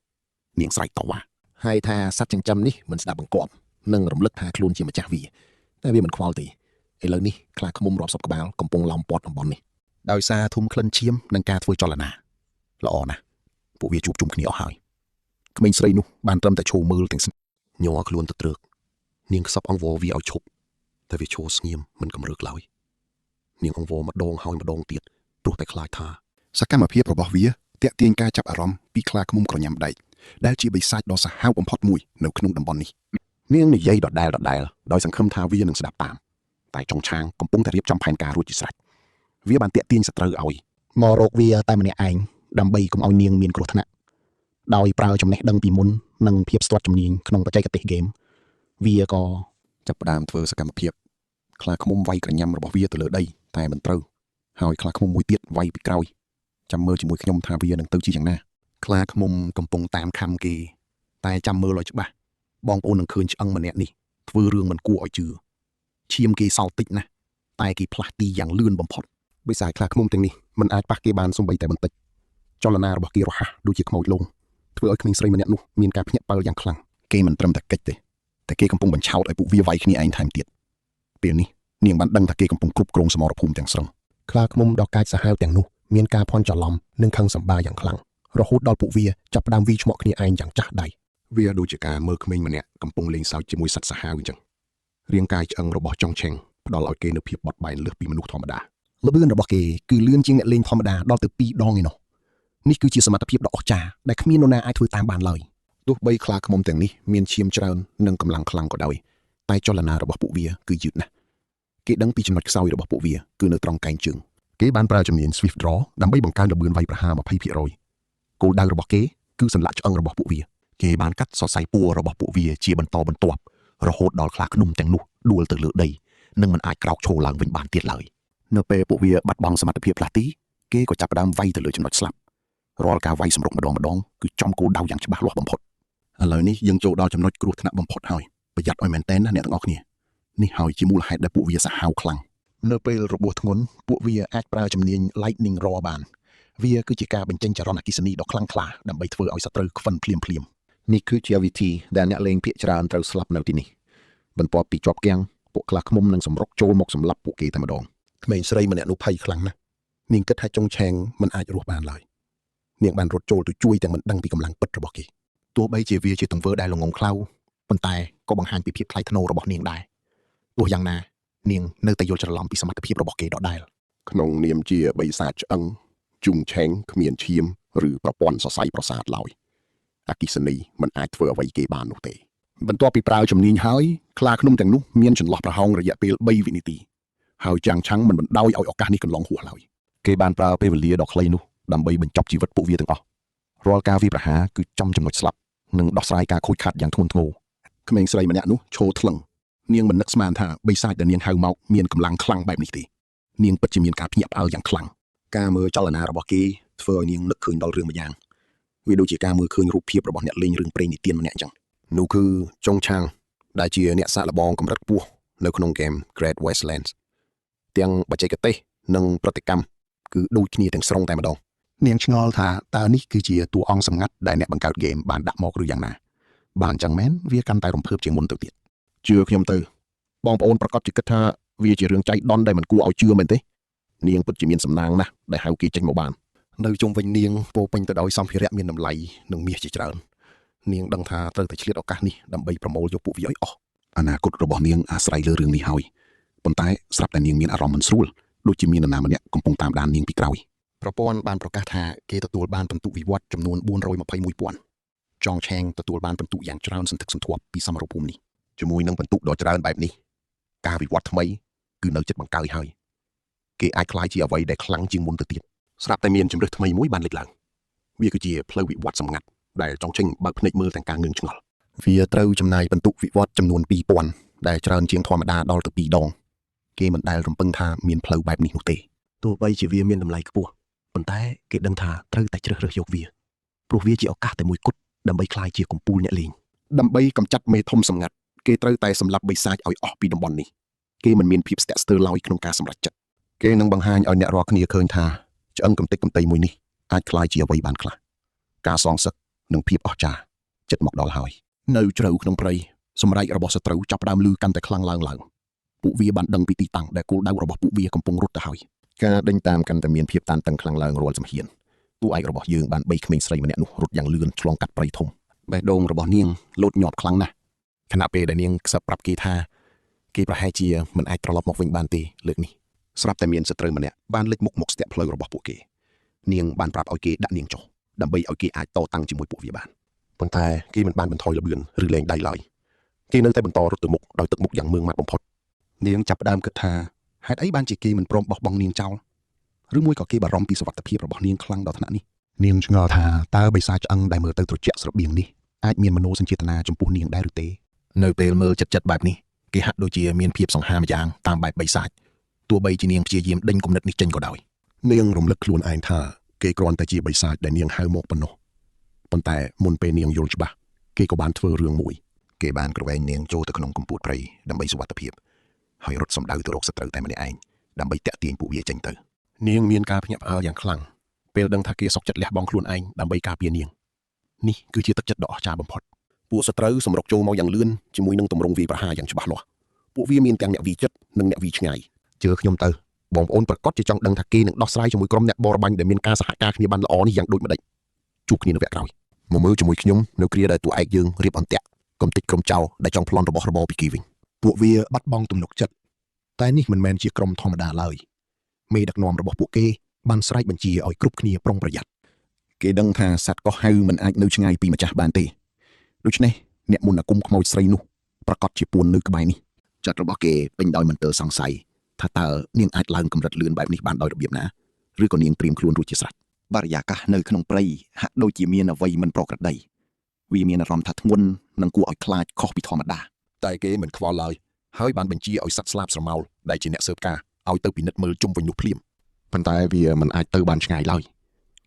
នាងស្រែកតវ៉ា ហើយថាសត្វចិញ្ចឹមនេះមិនស្ដាប់បង្គាប់និងរំលឹកថាខ្លួនជាម្ចាស់វាតែវាមិនខ្វល់ទេឥឡូវនេះខ្លាឃ្មុំរាប់សិបក្បាលកំពុងឡោមព័ទ្ធតំបន់នេះ ដោយសារធុំក្លិនឈាមនិងការធ្វើចលនាល្អណាស់ពួកវាជួបជុំគ្នាអស់ហើយក្មេងស្រីនោះបានត្រឹមតែឈរមើលទាំងស្ ញ័រខ្លួនទៅត្រើកនាងខ្សប់អង្វរវាឲ្យឈប់តែវាឈរស្ងៀមមិនកម្រើកឡើយនាងអង្វរម្ដងហើយម្ដងទៀតព្រោះតែខ្លាចថា សកម្មភាពរបស់វាទាក់ទាញការចាប់អារម្មណ៍ពីខ្លាឃ្មុំក្រញាំដែកដែលជាបិសាចដ៏សាហាវបំផុតមួយនៅក្នុងតំបន់នេះនាងនិយាយដដែលដដែលដោយសង្ឃឹមថាវានឹងស្ដាប់តាមតែចុងឆាងកំពុងតែរៀបចំផែនការរួចជាស្រេចវាបានទាក់ទាញសត្រូវឲ្យ មករកវាតែម្នាក់ឯងដើម្បីកុំឲ្យនាងមានគ្រោះថ្នាក់ដោយប្រើចំណេះដឹងពីមុននិងភាពស្ទាត់ជំនាញក្នុងបច្ចេកទេសហ្គេមវាក៏ ចាប់ផ្ដើមធ្វើសកម្មភាពខ្លាឃ្មុំវាយក្រញាំរបស់វាទៅលើដីតែមិនត្រូវហើយខ្លាឃ្មុំមួយទៀតវាយពីក្រោយចាំមើលជាមួយខ្ញុំថាវានឹងទៅជាយ៉ាងណាខ្លាឃ្មុំកំពុងតាមខំគេតែចាំមើលឲ្យច្បាស់បងប្អូននឹងឃើញឆ្អឹងម្នាក់នេះធ្វើរឿងមិនគួរឲ្យជឿឈាមគេសល់តិចណាស់តែគេផ្លាស់ទីយ៉ាងលឿនបំផុត បិសាចខ្លាឃ្មុំទាំងនេះមិនអាចប៉ះគេបានសូម្បីតែបន្តិចចលនារបស់គេរហ័សដូចជាខ្មោចលងធ្វើឲ្យក្មេងស្រីម្នាក់នោះមានការភ្ញាក់ផ្អើលយ៉ាងខ្លាំង គេមិនត្រឹមតែកិច្ចទេតែគេកំពុងបញ្ឆោតឲ្យពួកវាវាយគ្នាឯងថែមទៀតពេលនេះនាងបានដឹងថាគេកំពុងគ្រប់គ្រងសមរភូមិទាំងស្រុង ខ្លាឃ្មុំដ៏កាចសាហាវទាំងនោះមានការភ័ន្តច្រឡំនិងខឹងសម្បាយ៉ាងខ្លាំងរហូតដល់ពួកវាចាប់ផ្ដើមវាយឆ្មក់គ្នាឯងយ៉ាងចាស់ដៃ វាដូចជាការមើលក្មេងម្នាក់កំពុងលេងសើចជាមួយសត្វសាហាវអញ្ចឹងរាងកាយឆ្អឹងរបស់ចុងឆេងផ្ដល់ឲ្យគេនូវភាពបត់បែនលើសពីមនុស្សធម្មតា ល្បឿនរបស់គេគឺលឿនជាងអ្នកលេងធម្មតាដល់ទៅ2ដងឯណោះនេះគឺជាសមត្ថភាពដ៏អស្ចារ្យដែលគ្មាននរណាអាចធ្វើតាមបានឡើយ ទោះបីខ្លាឃ្មុំទាំងនេះមានឈាមច្រើននិងកម្លាំងខ្លាំងក៏ដោយតែចលនារបស់ពួកវាគឺយឺតណាស់គេដឹងពីចំណុចខ្សោយរបស់ពួកវាគឺនៅត្រង់កែងជើង គេបានប្រើជំនាញ Swift Draw ដើម្បីបង្កើនល្បឿនវាយប្រហារ20%គោលដៅរបស់គេគឺសន្លាក់ឆ្អឹងរបស់ពួកវា គេបានកាត់សរសៃពួររបស់ពួកវាជាបន្តបន្ទាប់រហូតដល់ខ្លាឃ្មុំទាំងនោះដួលទៅលើដីនិងមិនអាចក្រោកឈរឡើងវិញបានទៀតឡើយ នៅពេលពួកវាបាត់បង់សមត្ថភាពផ្លាស់ទីគេក៏ចាប់ផ្ដើមវាយទៅលើចំណុចស្លាប់រាល់ការវាយសម្រុកម្ដងម្ដងគឺចំគោលដៅយ៉ាងច្បាស់លាស់បំផុតឥឡូវនេះយើងចូលដល់ចំណុចគ្រោះថ្នាក់បំផុតហើយប្រយ័ត្នឲ្យមែនទែនណាអ្នកទាំងអស់គ្នានេះហើយជាមូលហេតុដែលពួកវាសាហាវខ្លាំង នៅពេលរបួសធ្ងន់ពួកវាអាចប្រើជំនាញ Lightning Roar បានវាគឺជាការបញ្ចេញចរន្តអគ្គិសនីដ៏ខ្លាំងក្លាដើម្បីធ្វើឲ្យសត្រូវខ្វិនភ្លាមៗ នេះគឺជាវិធីដែលអ្នកលេងភាគច្រើនត្រូវស្លាប់នៅទីនេះបន្ទាប់ពីជាប់គាំងពួកខ្លាឃ្មុំនឹងសម្រុកចូលមកសម្លាប់ពួកគេតែម្ដង ក្មេងស្រីម្នាក់នោះភ័យខ្លាំងណាស់នាងគិតថាចុងឆេងមិនអាចរស់បានឡើយនាងបានរត់ចូលទៅជួយទាំងមិនដឹងពីកម្លាំងពិតរបស់គេទោះបីជាវាជាទង្វើដែលល្ងង់ខ្លៅប៉ុន្តែក៏បង្ហាញពីភាពថ្លៃថ្នូររបស់នាងដែរទោះយ៉ាងណានាងនៅតែយល់ច្រឡំពីសមត្ថភាពរបស់គេដដែល ក្នុងនាមជាបិសាចឆ្អឹងជុងឆេងគ្មានឈាមឬប្រព័ន្ធសរសៃប្រសាទឡើយអគ្គិសនីមិនអាចធ្វើអ្វីគេបាននោះទេ បន្ទាប់ពីប្រើជំនាញហើយខ្លាឃ្មុំទាំងនោះមានចន្លោះប្រហោងរយៈពេល3វិនាទីហើយចាំងឆាំងមិនបណ្ដោយឲ្យឱកាសនេះកន្លងហួសឡើយ គេបានប្រើពេលវេលាដ៏ខ្លីនោះដើម្បីបញ្ចប់ជីវិតពួកវាទាំងអស់រាល់ការវាយប្រហារគឺចំចំណុចស្លាប់និងដោះស្រាយការខូចខាតយ៉ាងធ្ងន់ធ្ងរ ក្មេងស្រីម្នាក់នោះឈរថ្លឹងនាងមិននឹកស្មានថាបិសាចដែលនាងហៅមកមានកម្លាំងខ្លាំងបែបនេះទេនាងពិតជាមានការភ្ញាក់ផ្អើលយ៉ាងខ្លាំងការមើលចលនារបស់គេធ្វើឲ្យនាងនឹកឃើញដល់រឿងម្យ៉ាងវាដូចជាការមើលឃើញរូបភាពរបស់អ្នកលេងរឿងព្រេងនិទានម្នាក់អញ្ចឹង នោះគឺចុងឆាងដែលជាអ្នកសាកល្បងកម្រិតខ្ពស់នៅក្នុងហ្គេម Great Westlands ទាំងបច្ចេកទេសនិងប្រតិកម្មគឺដូចគ្នាទាំងស្រុងតែម្ដង នាងឆ្ងល់ថាតើនេះគឺជាតួអង្គសម្ងាត់ដែលអ្នកបង្កើតហ្គេមបានដាក់មកឬយ៉ាងណាបានអញ្ចឹងមែនវាកាន់តែរំភើបជាងមុនទៅទៀត ជឿខ្ញុំទៅបងប្អូនប្រកាសជាគិតថាវាជារឿងចៃដន្យដែលមិនគួរឲ្យជឿមែនទេនាងពិតជាមានសំណាងណាស់ដែលហៅគេចេញមកបាន នៅជុំវិញនាងពោរពេញទៅដោយសម្ភារៈមានតម្លៃនិងមាសជាច្រើននាងដឹងថាត្រូវតែឆ្លៀតឱកាសនេះដើម្បីប្រមូលយកពួកវាឲ្យអស់ អនាគតរបស់នាងអាស្រ័យលើរឿងនេះហើយប៉ុន្តែស្រាប់តែនាងមានអារម្មណ៍មិនស្រួលដូចជាមាននរណាម្នាក់កំពុងតាមដាននាងពីក្រោយ ប្រព័ន្ធបានប្រកាសថាគេទទួលបានពិន្ទុវិវត្តចំនួន421,000ចងឆេងទទួលបានពិន្ទុយ៉ាងច្រើនសន្ធឹកសន្ធាប់ពីសមរភូមិនេះ ជាមួយនឹងបន្ទុកដ៏ច្រើនបែបនេះការវិវត្តថ្មីគឺនៅចិត្តបង្កើយហើយគេអាចក្លាយជាអ្វីដែលខ្លាំងជាងមុនទៅទៀតស្រាប់តែមានជំរើសថ្មីមួយបានលេចឡើងវាគឺជាផ្លូវវិវត្តសម្ងាត់ដែលចង់ចេញបើកភ្នែកមើលទាំងការងឿងឆ្ងល់ វាត្រូវចំណាយពិន្ទុវិវត្តចំនួន2000ដែលច្រើនជាងធម្មតាដល់ទៅ2ដងគេមិនដែលរំពឹងថាមានផ្លូវបែបនេះនោះទេ ទោះបីជាវាមានតម្លៃខ្ពស់ប៉ុន្តែគេដឹងថាត្រូវតែជ្រើសរើសយកវាព្រោះវាជាឱកាសតែមួយគត់ដើម្បីក្លាយជាកំពូលអ្នកលេង ដើម្បីកម្ចាត់មេធំសម្ងាត់គេត្រូវតែសម្លាប់បិសាចឲ្យអស់ពីតំបន់នេះគេមិនមានភាពស្ទាក់ស្ទើរឡើយក្នុងការសម្រេចចិត្តគេនឹងបង្ហាញឲ្យអ្នករាល់គ្នាឃើញថាឆ្អឹងកំតិចកំតីមួយនេះអាចក្លាយជាអ្វីបានខ្លះការសងសឹកនិងភាពអស្ចារ្យចិត្តមកដល់ហើយ នៅជ្រៅក្នុងព្រៃសម្រែករបស់សត្រូវចាប់ផ្ដើមឮកាន់តែខ្លាំងឡើងឡើងពួកវាបានដឹងពីទីតាំងដែលគោលដៅរបស់ពួកវាកំពុងរត់ទៅហើយការដេញតាមកាន់តែមានភាពតានតឹងខ្លាំងឡើងរាល់ជំហានតួឯករបស់យើងបានបីក្មេងស្រីម្នាក់នោះរត់យ៉ាងលឿនឆ្លងកាត់ព្រៃធំបេះដូងរបស់នាងលោតញាប់ខ្លាំងណាស់ ខណៈពេលដែលនាងខ្សឹបប្រាប់គេថាគេប្រហែលជាមិនអាចត្រឡប់មកវិញបានទេលើកនេះ ស្រាប់តែមានសត្រូវម្នាក់បានលេចមុខមកស្ទាក់ផ្លូវរបស់ពួកគេនាងបានប្រាប់ឲ្យគេដាក់នាងចុះដើម្បីឲ្យគេអាចតតាំងជាមួយពួកវាបាន ប៉ុន្តែគេមិនបានបន្ថយល្បឿនឬលែងដៃឡើយគេនៅតែបន្តរត់ទៅមុខដោយទឹកមុខយ៉ាងម៉ឺងម៉ាត់បំផុត នាងចាប់ផ្ដើមគិតថាហេតុអីបានជាគេមិនព្រមបោះបង់នាងចោលឬមួយក៏គេបារម្ភពីសុវត្ថិភាពរបស់នាងខ្លាំងដល់ថ្នាក់នេះនាងឆ្ងល់ថាតើបិសាចឆ្អឹងដែលមើលទៅត្រជាក់ស្របៀងនេះអាចមានមនោសញ្ចេតនាចំពោះនាងដែរឬទេ នៅពេលមើលចិត្តចិត្តបែបនេះគេហាក់ដូចជាមានភាពសង្ហាម្យ៉ាងតាមបែបបិសាចទោះបីជានាងព្យាយាមដេញគំនិតនេះចេញក៏ដោយនាងរំលឹកខ្លួនឯងថាគេគ្រាន់តែជាបិសាចដែលនាងហៅមកប៉ុណ្ណោះប៉ុន្តែមុនពេលនាងយល់ច្បាស់គេក៏បានធ្វើរឿងមួយ គេបានក្រវែងនាងចូលទៅក្នុងកំពូតព្រៃដើម្បីសុវត្ថិភាពហើយរត់សម្ដៅទៅរកសត្រូវតែម្នាក់ឯងដើម្បីតាក់ទាញពួកវាចេញទៅ នាងមានការភ្ញាក់ផ្អើលយ៉ាងខ្លាំងពេលដឹងថាគេសុកចិត្តលះបង់ខ្លួនឯងដើម្បីការពារនាងនេះគឺជាទឹកចិត្តដ៏អស្ចារ្យបំផុតពួកសត្រូវសម្រុកចូលមកយ៉ាងលឿនជាមួយនឹងទម្រង់វាយប្រហារយ៉ាងច្បាស់លាស់ពួកវាមានទាំងអ្នកវាយចិត្តនិងអ្នកវាយឆ្ងាយជឿខ្ញុំទៅបងប្អូនប្រកាសជាចង់ដឹងថាគេនឹងដោះស្រាយជាមួយក្រុមអ្នកបរបាញ់ដែលមានការសហការគ្នាបានល្អនេះយ៉ាងដូចម្តេចជួបគ្នានៅវគ្គក្រោយមកមើលជាមួយខ្ញុំនៅគ្រាដែលតួឯកយើងរៀបអន្ទាក់កំតិចក្រុមចោរដែលចង់ប្លន់របស់របរពីគេវិញ ពួកវាបាត់បង់ទំនុកចិត្តតែនេះមិនមែនជាក្រុមធម្មតាឡើយមេដឹកនាំរបស់ពួកគេបានស្រែកបញ្ជាឲ្យគ្រប់គ្នាប្រុងប្រយ័ត្ន គេដឹងថាសត្វកោះហៅមិនអាចនៅឆ្ងាយពីម្ចាស់បានទេដូច្នេះអ្នកមុនអាគមខ្មោចស្រីនោះប្រកាសជាពួននៅក្បែរនេះចិត្តរបស់គេពេញដោយមន្ទិលសង្ស័យថាតើនាងអាចឡើងកម្រិតលឿនបែបនេះបានដោយរបៀបណាឬក៏នាងត្រៀមខ្លួនរួចជាស្រេចបរិយាកាសនៅក្នុងព្រៃហាក់ដូចជាមានអ្វីមិនប្រក្រតីវាមានអារម្មណ៍ថាធ្ងន់និងគួរឲ្យខ្លាចខុសពីធម្មតា តែគេមិនខ្វល់ឡើយហើយបានបញ្ជាឲ្យសត្វស្លាបស្រមោលដែលជាអ្នកស៊ើបការឲ្យទៅពិនិត្យមើលជុំវិញនោះភ្លាម ប៉ុន្តែវាមិនអាចទៅបានឆ្ងាយឡើយ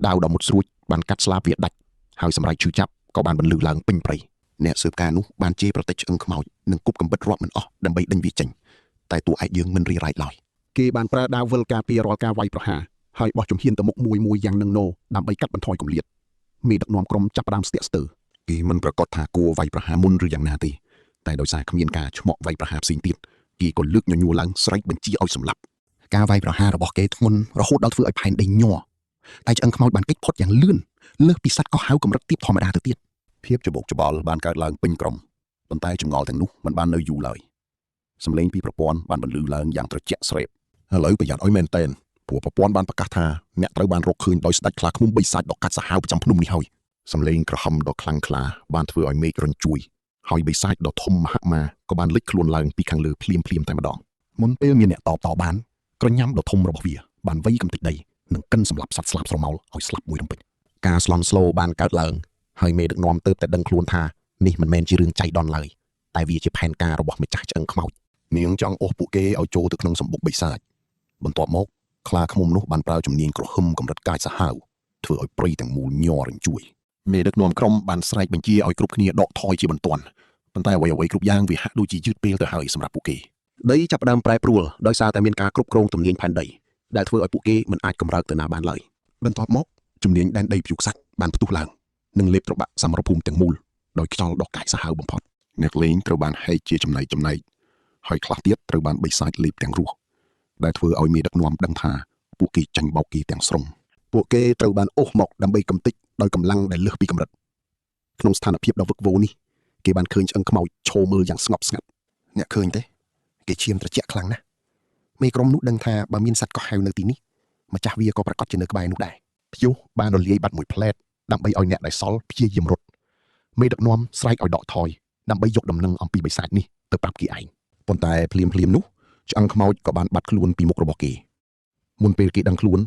ដាវដ៏មុតស្រួចបានកាត់ស្លាបវាដាច់ហើយសម្រែកឈឺចាប់ក៏បានបន្លឺឡើងពេញព្រៃ អ្នកស៊ើបការនោះបានជេរប្រតិចឆ្អឹងខ្មោចនិងគប់កំបិតរាប់មិនអស់ដើម្បីដេញវាចេញតែតួឯកយើងមិនរីរ៉ែកឡើយ គេបានប្រើដាវវិលការពាររាល់ការវាយប្រហារហើយបោះជំហានទៅមុខមួយមួយយ៉ាងនឹងណូដើម្បីកាត់បន្ថយគម្លាតមេដឹកនាំក្រុមចាប់ផ្ដើមស្ទាក់ស្ទើរ គេមិនប្រកាសថាគួរវាយប្រហារមុនឬយ៉ាងណាទេតែដោយសារគ្មានការឆ្មក់វាយប្រហារផ្សេងទៀតគេក៏លើកញញួរឡើងស្រែកបញ្ជាឲ្យសម្លាប់ ការវាយប្រហាររបស់គេធ្ងន់រហូតដល់ធ្វើឲ្យផែនដីញ័រតែឆ្អឹងខ្មោចបានគេចផុតយ៉ាងលឿនលើសពីសត្វកោះហៅកម្រិតទាបធម្មតាទៅទៀត ភាពច្របូកច្របល់បានកើតឡើងពេញក្រុមប៉ុន្តែចម្ងល់ទាំងនោះមិនបាននៅយូរឡើយសម្លេងពីប្រព័ន្ធបានបន្លឺឡើងយ៉ាងត្រជាក់ស្រេប ឥឡូវប្រយ័ត្នឲ្យមែនតែនព្រោះប្រព័ន្ធបានប្រកាសថាអ្នកត្រូវបានរកឃើញដោយស្ដេចខ្លាឃ្មុំបិសាចដ៏កាចសាហាវប្រចាំភ្នំនេះហើយសម្លេងក្រហមដ៏ខ្លាំងក្លាបានធ្វើឲ្យមេឃរញ្ជួយហើយបិសាចដ៏ធំមហិមាក៏បានលេចខ្លួនឡើងពីខាងលើភ្លាមភ្លាមតែម្ដង មុនពេលមានអ្នកតបតបានក្រញាំដ៏ធំរបស់វាបានវៃកំទេចដីនិងកិនសម្លាប់សត្វស្លាបស្រមោលឲ្យស្លាប់មួយរំពេចការស្លន់ស្លោបានកើតឡើងហើយមេដឹកនាំទើបតែដឹងខ្លួនថានេះមិនមែនជារឿងចៃដន្យឡើយតែវាជាផែនការរបស់ម្ចាស់ឆ្អឹងខ្មោច នាងចង់អូសពួកគេឲ្យចូលទៅក្នុងសម្បុកបិសាចបន្ទាប់មកខ្លាឃ្មុំនោះបានប្រើជំនាញក្រហឹមកម្រិតកាចសាហាវធ្វើឲ្យព្រៃទាំងមូលញ័ររញ្ជួយមេដឹកនាំក្រុមបានស្រែកបញ្ជាឲ្យគ្រប់គ្នាដកថយជាបន្ទាន់ប៉ុន្តែអ្វីៗគ្រប់យ៉ាងវាហាក់ដូចជាយឺតពេលទៅហើយសម្រាប់ពួកគេ ដីចាប់ផ្ដើមប្រែប្រួលដោយសារតែមានការគ្រប់គ្រងទំនាញផែនដីដែលធ្វើឲ្យពួកគេមិនអាចកម្រើកទៅណាបានឡើយ បន្ទាប់មកជំនាញដែនដីព្យុះខ្សាច់បានផ្ទុះឡើងនិងលេបត្របាក់សមរភូមិទាំងមូលដោយខ្យល់ដ៏កាចសាហាវបំផុតអ្នកលេងត្រូវបានហែកជាចំណែកចំណែកហើយខ្លះទៀតត្រូវបានបិសាចលេបទាំងរស់ដែលធ្វើឲ្យមេដឹកនាំដឹងថាពួកគេចាញ់បោកគេទាំងស្រុង ពួកគេត្រូវបានអូសមកដើម្បីកំទេចដោយកម្លាំងដែលលើសពីកម្រិតក្នុងស្ថានភាពដ៏វឹកវរនេះគេបានឃើញឆ្អឹងខ្មោចឈរមើលយ៉ាងស្ងប់ស្ងាត់ អ្នកឃើញទេគេឈាមត្រជាក់ខ្លាំងណាស់មេក្រុមនោះដឹងថាបើមានសត្វកោះហៅនៅទីនេះម្ចាស់វាក៏ប្រកាសជានៅក្បែរនោះដែរព្យុះបានរលាយបាត់មួយផ្លែតដើម្បីឲ្យអ្នកដែលសល់ព្យាយាមរត់មេដឹកនាំស្រែកឲ្យដកថយដើម្បីយកដំណឹងអំពីបិសាចនេះទៅប្រាប់គេឯងប៉ុន្តែភ្លាមភ្លាមៗនោះឆ្អឹងខ្មោចក៏បានបាត់ខ្លួនពីមុខរបស់គេមុនពេលគេដឹងខ្លួន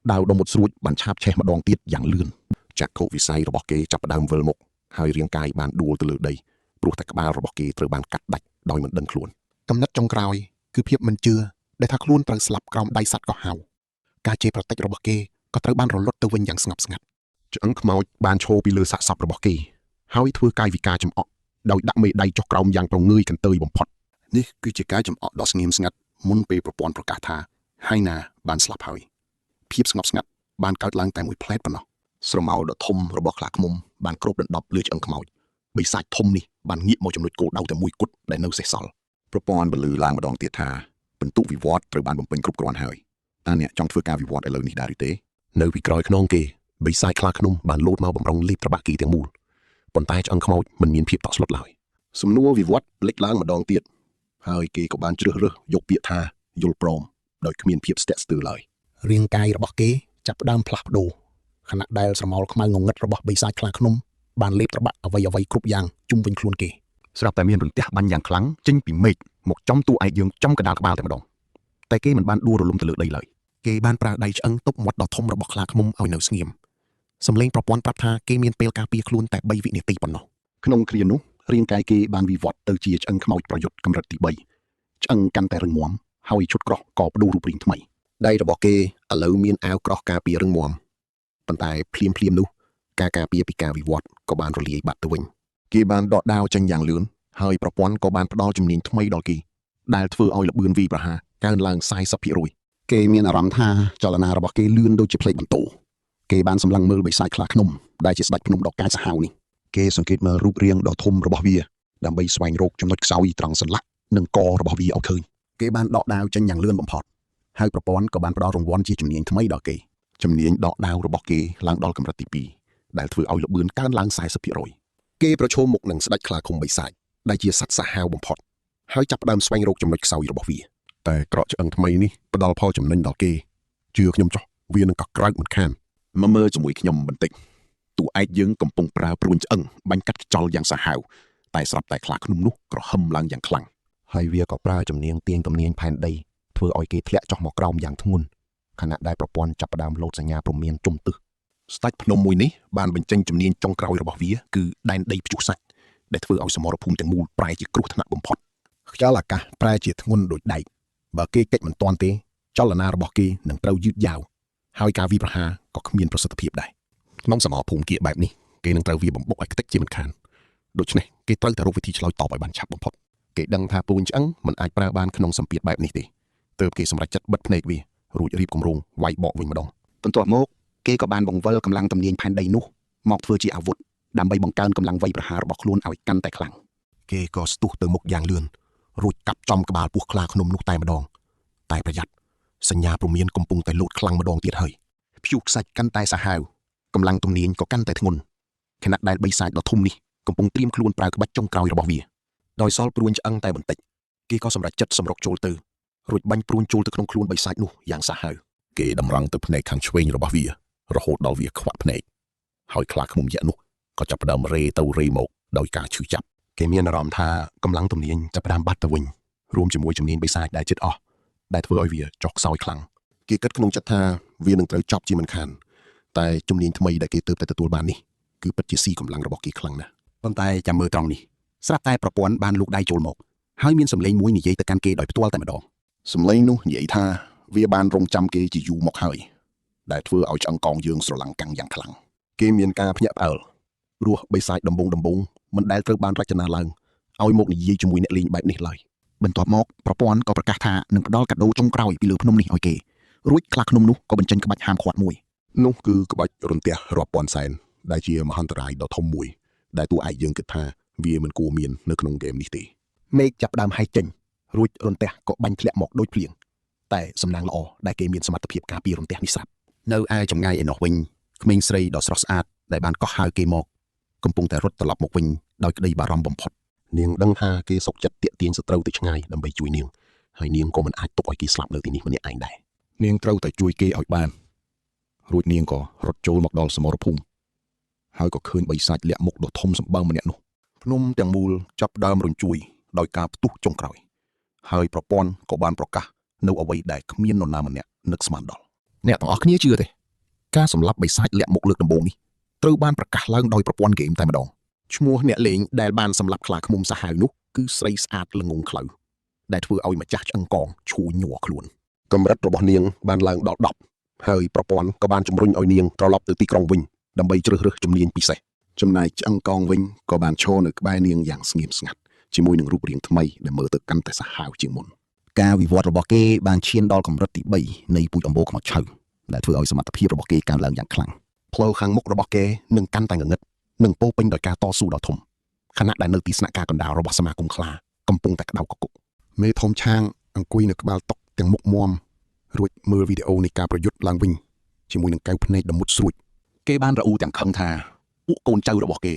ដាវដ៏មុតស្រួចបានឆាបឆេះម្ដងទៀតយ៉ាងលឿនចក្ខុវិស័យរបស់គេចាប់ផ្ដើមវិលមុខហើយរាងកាយបានដួលទៅលើដីព្រោះតែក្បាលរបស់គេត្រូវបានកាត់ដាច់ដោយមិនដឹងខ្លួន កំណត់ចុងក្រោយគឺភាពមិនជឿដែលថាខ្លួនត្រូវស្លាប់ក្រោមដៃសត្វកោះហៅការជេរប្រតិចរបស់គេក៏ត្រូវបានរលត់ទៅវិញយ៉ាងស្ងប់ស្ងាត់ ឆ្អឹងខ្មោចបានឈរពីលើសាកសពរបស់គេហើយធ្វើកាយវិការចំអកដោយដាក់មេដៃចុះក្រោមយ៉ាងប្រងើយកន្តើយបំផុត នេះគឺជាការចំអកដ៏ស្ងៀមស្ងាត់មុនពេលប្រព័ន្ធប្រកាសថាហៃណាបានស្លាប់ហើយភាពស្ងប់ស្ងាត់បានកើតឡើងតែមួយផ្លែតប៉ុណ្ណោះស្រមោលដ៏ធំរបស់ខ្លាឃ្មុំបានគ្របដណ្ដប់លើឆ្អឹងខ្មោចបិសាចធំនេះបានងាកមកចំណុចគោលដៅតែមួយគត់ដែលនៅសេសសល់ ប្រព័ន្ធពលឺឡើងម្ដងទៀតថាពិន្ទុវិវត្តត្រូវបានបំពេញគ្រប់គ្រាន់ហើយតើអ្នកចង់ធ្វើការវិវត្តឥឡូវនេះដែរឬទេ នៅពីក្រោយខ្នងគេបិសាចខ្លាឃ្មុំបានលោតមកបំរុងលេបត្របាក់គេទាំងមូលប៉ុន្តែឆ្អឹងខ្មោចមិនមានភាពតក់ស្លុតឡើយ សំណួរវិវត្តលេចឡើងម្ដងទៀតហើយគេក៏បានជ្រើសរើសយកពាក្យថាយល់ព្រមដោយគ្មានភាពស្ទាក់ស្ទើរឡើយ រាងកាយរបស់គេចាប់ផ្ដើមផ្លាស់ប្ដូរខណៈដែលស្រមោលខ្មៅងងឹតរបស់បិសាចខ្លាឃ្មុំបានលេបត្របាក់អ្វីៗគ្រប់យ៉ាងជុំវិញខ្លួនគេ ស្រាប់តែមានរន្ទះបាញ់យ៉ាងខ្លាំងចេញពីមេឃមកចំតួឯកយើងចំកណ្ដាលក្បាលតែម្ដងតែគេមិនបានដួលរលំទៅលើដីឡើយ គេបានប្រើដៃឆ្អឹងទប់មាត់ដ៏ធំរបស់ខ្លាឃ្មុំឲ្យនៅស្ងៀមសំឡេងប្រព័ន្ធប្រាប់ថាគេមានពេលការពារខ្លួនតែ3វិនាទីប៉ុណ្ណោះ ក្នុងគ្រានោះរាងកាយគេបានវិវត្តទៅជាឆ្អឹងខ្មោចប្រយុទ្ធកម្រិតទី3ឆ្អឹងកាន់តែរឹងមាំហើយឈុតក្រោះក៏បដូររូបរាងថ្មី ដៃរបស់គេឥឡូវមានអាវក្រោះការពាររឹងមាំប៉ុន្តែភ្លាមភ្លាមៗនោះការការពារពីការវិវត្តក៏បានរលាយបាត់ទៅវិញគេបានដកដាវចេញយ៉ាងលឿនហើយប្រព័ន្ធក៏បានផ្ដល់ជំនាញថ្មីដល់គេដែលធ្វើឲ្យល្បឿនវីប្រហារកើនឡើង40% គេមានអារម្មណ៍ថាចលនារបស់គេលឿនដូចជាផ្លេកបន្ទោគេបានសម្លឹងមើលបិសាចខ្លាឃ្មុំដែលជាស្ដេចភ្នំដ៏កាចសាហាវនេះគេសង្កេតមើលរូបរាងដ៏ធំរបស់វាដើម្បីស្វែងរកចំណុចខ្សោយត្រង់សន្លាក់និងករបស់វាឲ្យឃើញគេបានដកដាវចេញយ៉ាងលឿនបំផុតហើយប្រព័ន្ធក៏បានផ្ដល់រង្វាន់ជាជំនាញថ្មីដល់គេ ជំនាញដកដាវរបស់គេឡើងដល់កម្រិតទី2ដែលធ្វើឲ្យល្បឿនកើនឡើង40%គេប្រឈមមុខនឹងស្ដេចខ្លាឃុំបិសាចដែលជាសត្វសាហាវបំផុតហើយចាប់ផ្ដើមស្វែងរកចំណុចខ្សោយរបស់វាតែក្រកឆ្អឹងថ្មីនេះផ្ដល់ផលចំណេញដល់គេជឿខ្ញុំចុះវានឹងកក្រើកមិនខាន មកមើលជាមួយខ្ញុំបន្តិចតួឯកយើងកំពុងប្រើព្រួញឆ្អឹងបាញ់កាត់ខ្យល់យ៉ាងសាហាវតែស្រាប់តែខ្លាឃ្មុំនោះក្រហឹមឡើងយ៉ាងខ្លាំង ហើយវាក៏ប្រើជំនាញទាញទំនាញផែនដីធ្វើឲ្យគេធ្លាក់ចុះមកក្រោមយ៉ាងធ្ងន់ខណៈដែលប្រព័ន្ធចាប់ផ្ដើមលោតសញ្ញាព្រមានជុំទិស ស្ដេចភ្នំមួយនេះបានបញ្ចេញជំនាញចុងក្រោយរបស់វាគឺដែនដីព្យុះសាច់ដែលធ្វើឲ្យសមរភូមិទាំងមូលប្រែជាគ្រោះថ្នាក់បំផុតខ្យល់អាកាសប្រែជាធ្ងន់ដូចដែកបើគេកិច្ចមិនទាន់ទេចលនារបស់គេនឹងត្រូវយឺតយ៉ាវហើយការវិប្រហារក៏គ្មានប្រសិទ្ធភាពដែរក្នុងសមរភូមិគៀកបែបនេះគេនឹងត្រូវវាបំបុកឲ្យខ្ទេចជាមិនខានដូច្នេះគេត្រូវតែរកវិធីឆ្លើយតបឲ្យបានឆាប់បំផុតគេដឹងថាពូនឆ្អឹងមិនអាចប្រើបានក្នុងសម្ពាធបែបនេះទេទើបគេសម្រេចចិត្តបិទភ្នែកវារួចរៀបគម្រោងវាយបកវិញម្ដង បន្ទាប់មកគេក៏បានបង្វិលកម្លាំងទំនាញផែនដីនោះមកធ្វើជាអាវុធដើម្បីបង្កើនកម្លាំងវៃប្រហាររបស់ខ្លួនឲ្យកាន់តែខ្លាំង គេក៏ស្ទុះទៅមុខយ៉ាងលឿនរួចកាប់ចំក្បាលពស់ខ្លាឃ្មុំនោះតែម្ដងតែប្រយ័ត្នសញ្ញាព្រមានកំពុងតែលោតខ្លាំងម្ដងទៀតហើយ ព្យុះខ្សាច់កាន់តែសាហាវកម្លាំងទំនាញក៏កាន់តែធ្ងន់ខណៈដែលបិសាចដ៏ធំនេះកំពុងត្រៀមខ្លួនប្រើក្បាច់ចុងក្រោយរបស់វា ដោយសល់ព្រួញឆ្អឹងតែបន្តិចគេក៏សម្រេចចិត្តសម្រុកចូលទៅរួចបាញ់ព្រួញចូលទៅក្នុងខ្លួនបិសាចនោះយ៉ាងសាហាវ គេតម្រង់ទៅភ្នែកខាងឆ្វេងរបស់វារហូតដល់វាខ្វាក់ភ្នែកហើយខ្លាឃ្មុំយក្សនោះក៏ចាប់ផ្ដើមរេទៅរេមកដោយការឈឺចាប់ គេមានអារម្មណ៍ថាកម្លាំងទំនាញចាប់ផ្ដើមបាត់ទៅវិញរួមជាមួយជំនាញបិសាចដែលជិតអស់ដែលធ្វើឲ្យវាចុះខ្សោយខ្លាំង គេគិតក្នុងចិត្តថាវានឹងត្រូវចប់ជាមិនខានតែជំនាញថ្មីដែលគេទើបតែទទួលបាននេះគឺពិតជាស៊ីកម្លាំងរបស់គេខ្លាំងណាស់ ប៉ុន្តែចាំមើលត្រង់នេះស្រាប់តែប្រព័ន្ធបានលូកដៃចូលមកហើយមានសម្លេងមួយនិយាយទៅកាន់គេដោយផ្ទាល់តែម្ដងសម្លេងនោះនិយាយថាវាបានរងចាំគេជាយូរមកហើយដែលធ្វើឲ្យឆ្អឹងកងយើងស្រឡាំងកាំងយ៉ាងខ្លាំង គេមានការភ្ញាក់ផ្អើលព្រោះបិសាចដំបងដំបងមិនដែលត្រូវបានរចនាឡើងឲ្យមកនិយាយជាមួយអ្នកលេងបែបនេះឡើយ បន្ទាប់មកប្រព័ន្ធក៏ប្រកាសថានឹងផ្ដល់កាដូចុងក្រោយពីលើភ្នំនេះឲ្យគេរួចខ្លាឃ្មុំនោះក៏បញ្ចេញក្បាច់ហាមឃាត់មួយ នោះគឺក្បាច់រន្ទះរាប់ពាន់សែនដែលជាមហន្តរាយដ៏ធំមួយដែលតួឯកយើងគិតថាវាមិនគួរមាននៅក្នុងហ្គេមនេះទេ មេឃចាប់ផ្ដើមហែកចេញរួចរន្ទះក៏បាញ់ធ្លាក់មកដូចភ្លៀងតែសំណាងល្អដែលគេមានសមត្ថភាពការពាររន្ទះនេះស្រាប់ នៅឯចម្ងាយឯណោះវិញក្មេងស្រីដ៏ស្រស់ស្អាតដែលបានកោះហៅគេមកកំពុងតែរត់ត្រឡប់មកវិញដោយក្តីបារម្ភបំផុត នាងដឹងថាគេសុកចិត្តទាក់ទាញសត្រូវទៅឆ្ងាយដើម្បីជួយនាងហើយនាងក៏មិនអាចទុកឲ្យគេស្លាប់នៅទីនេះម្នាក់ឯងដែរ នាងត្រូវតែជួយគេឲ្យបានរួចនាងក៏រត់ចូលមកដល់សមរភូមិហើយក៏ឃើញបិសាចលាក់មុខដ៏ធំសម្បើមម្នាក់នោះភ្នំទាំងមូលចាប់ផ្ដើមរញ្ជួយដោយការផ្ទុះចុងក្រោយហើយប្រព័ន្ធក៏បានប្រកាសនៅអ្វីដែលគ្មាននរណាម្នាក់នឹកស្មានដល់អ្នកទាំងអស់គ្នាជឿទេការសម្លាប់បិសាចលាក់មុខលើកដំបូងនេះត្រូវបានប្រកាសឡើងដោយប្រព័ន្ធហ្គេមតែម្ដងឈ្មោះអ្នកលេងដែលបានសម្លាប់ខ្លាឃ្មុំសាហាវនោះគឺស្រីស្អាតល្ងងខ្លៅដែលធ្វើឲ្យម្ចាស់ឆ្អឹងកងឈូញ័រខ្លួន កម្រិតរបស់នាងបានឡើងដល់10ហើយប្រព័ន្ធក៏បានជំរុញឲ្យនាងត្រឡប់ទៅទីក្រុងវិញដើម្បីជ្រើសរើសជំនាញពិសេស ចំណែកឆ្អឹងកងវិញក៏បានឈរនៅក្បែរនាងយ៉ាងស្ងៀមស្ងាត់ជាមួយនឹងរូបរាងថ្មីដែលមើលទៅកាន់តែសាហាវជាងមុនការវិវត្តរបស់គេបានឈានដល់កម្រិតទី3នៃពូជអម្បូរខ្មោចឆៅដែលធ្វើឲ្យសមត្ថភាពរបស់គេកើនឡើងយ៉ាងខ្លាំង ផ្លូវខាងមុខរបស់គេនឹងកាន់តែងងឹតនិងពោរពេញដោយការតស៊ូដ៏ធំខណៈដែលនៅទីស្នាក់ការកណ្ដាលរបស់សមាគមខ្លាកំពុងតែក្តៅកគុក មេធំឆាងអង្គុយនៅក្បាលតុទាំងមុខមាំរួចមើលវីដេអូនៃការប្រយុទ្ធឡើងវិញជាមួយនឹងកែវភ្នែកដ៏មុតស្រួច គេបានរអ៊ូទាំងខឹងថាពួកកូនចៅរបស់គេ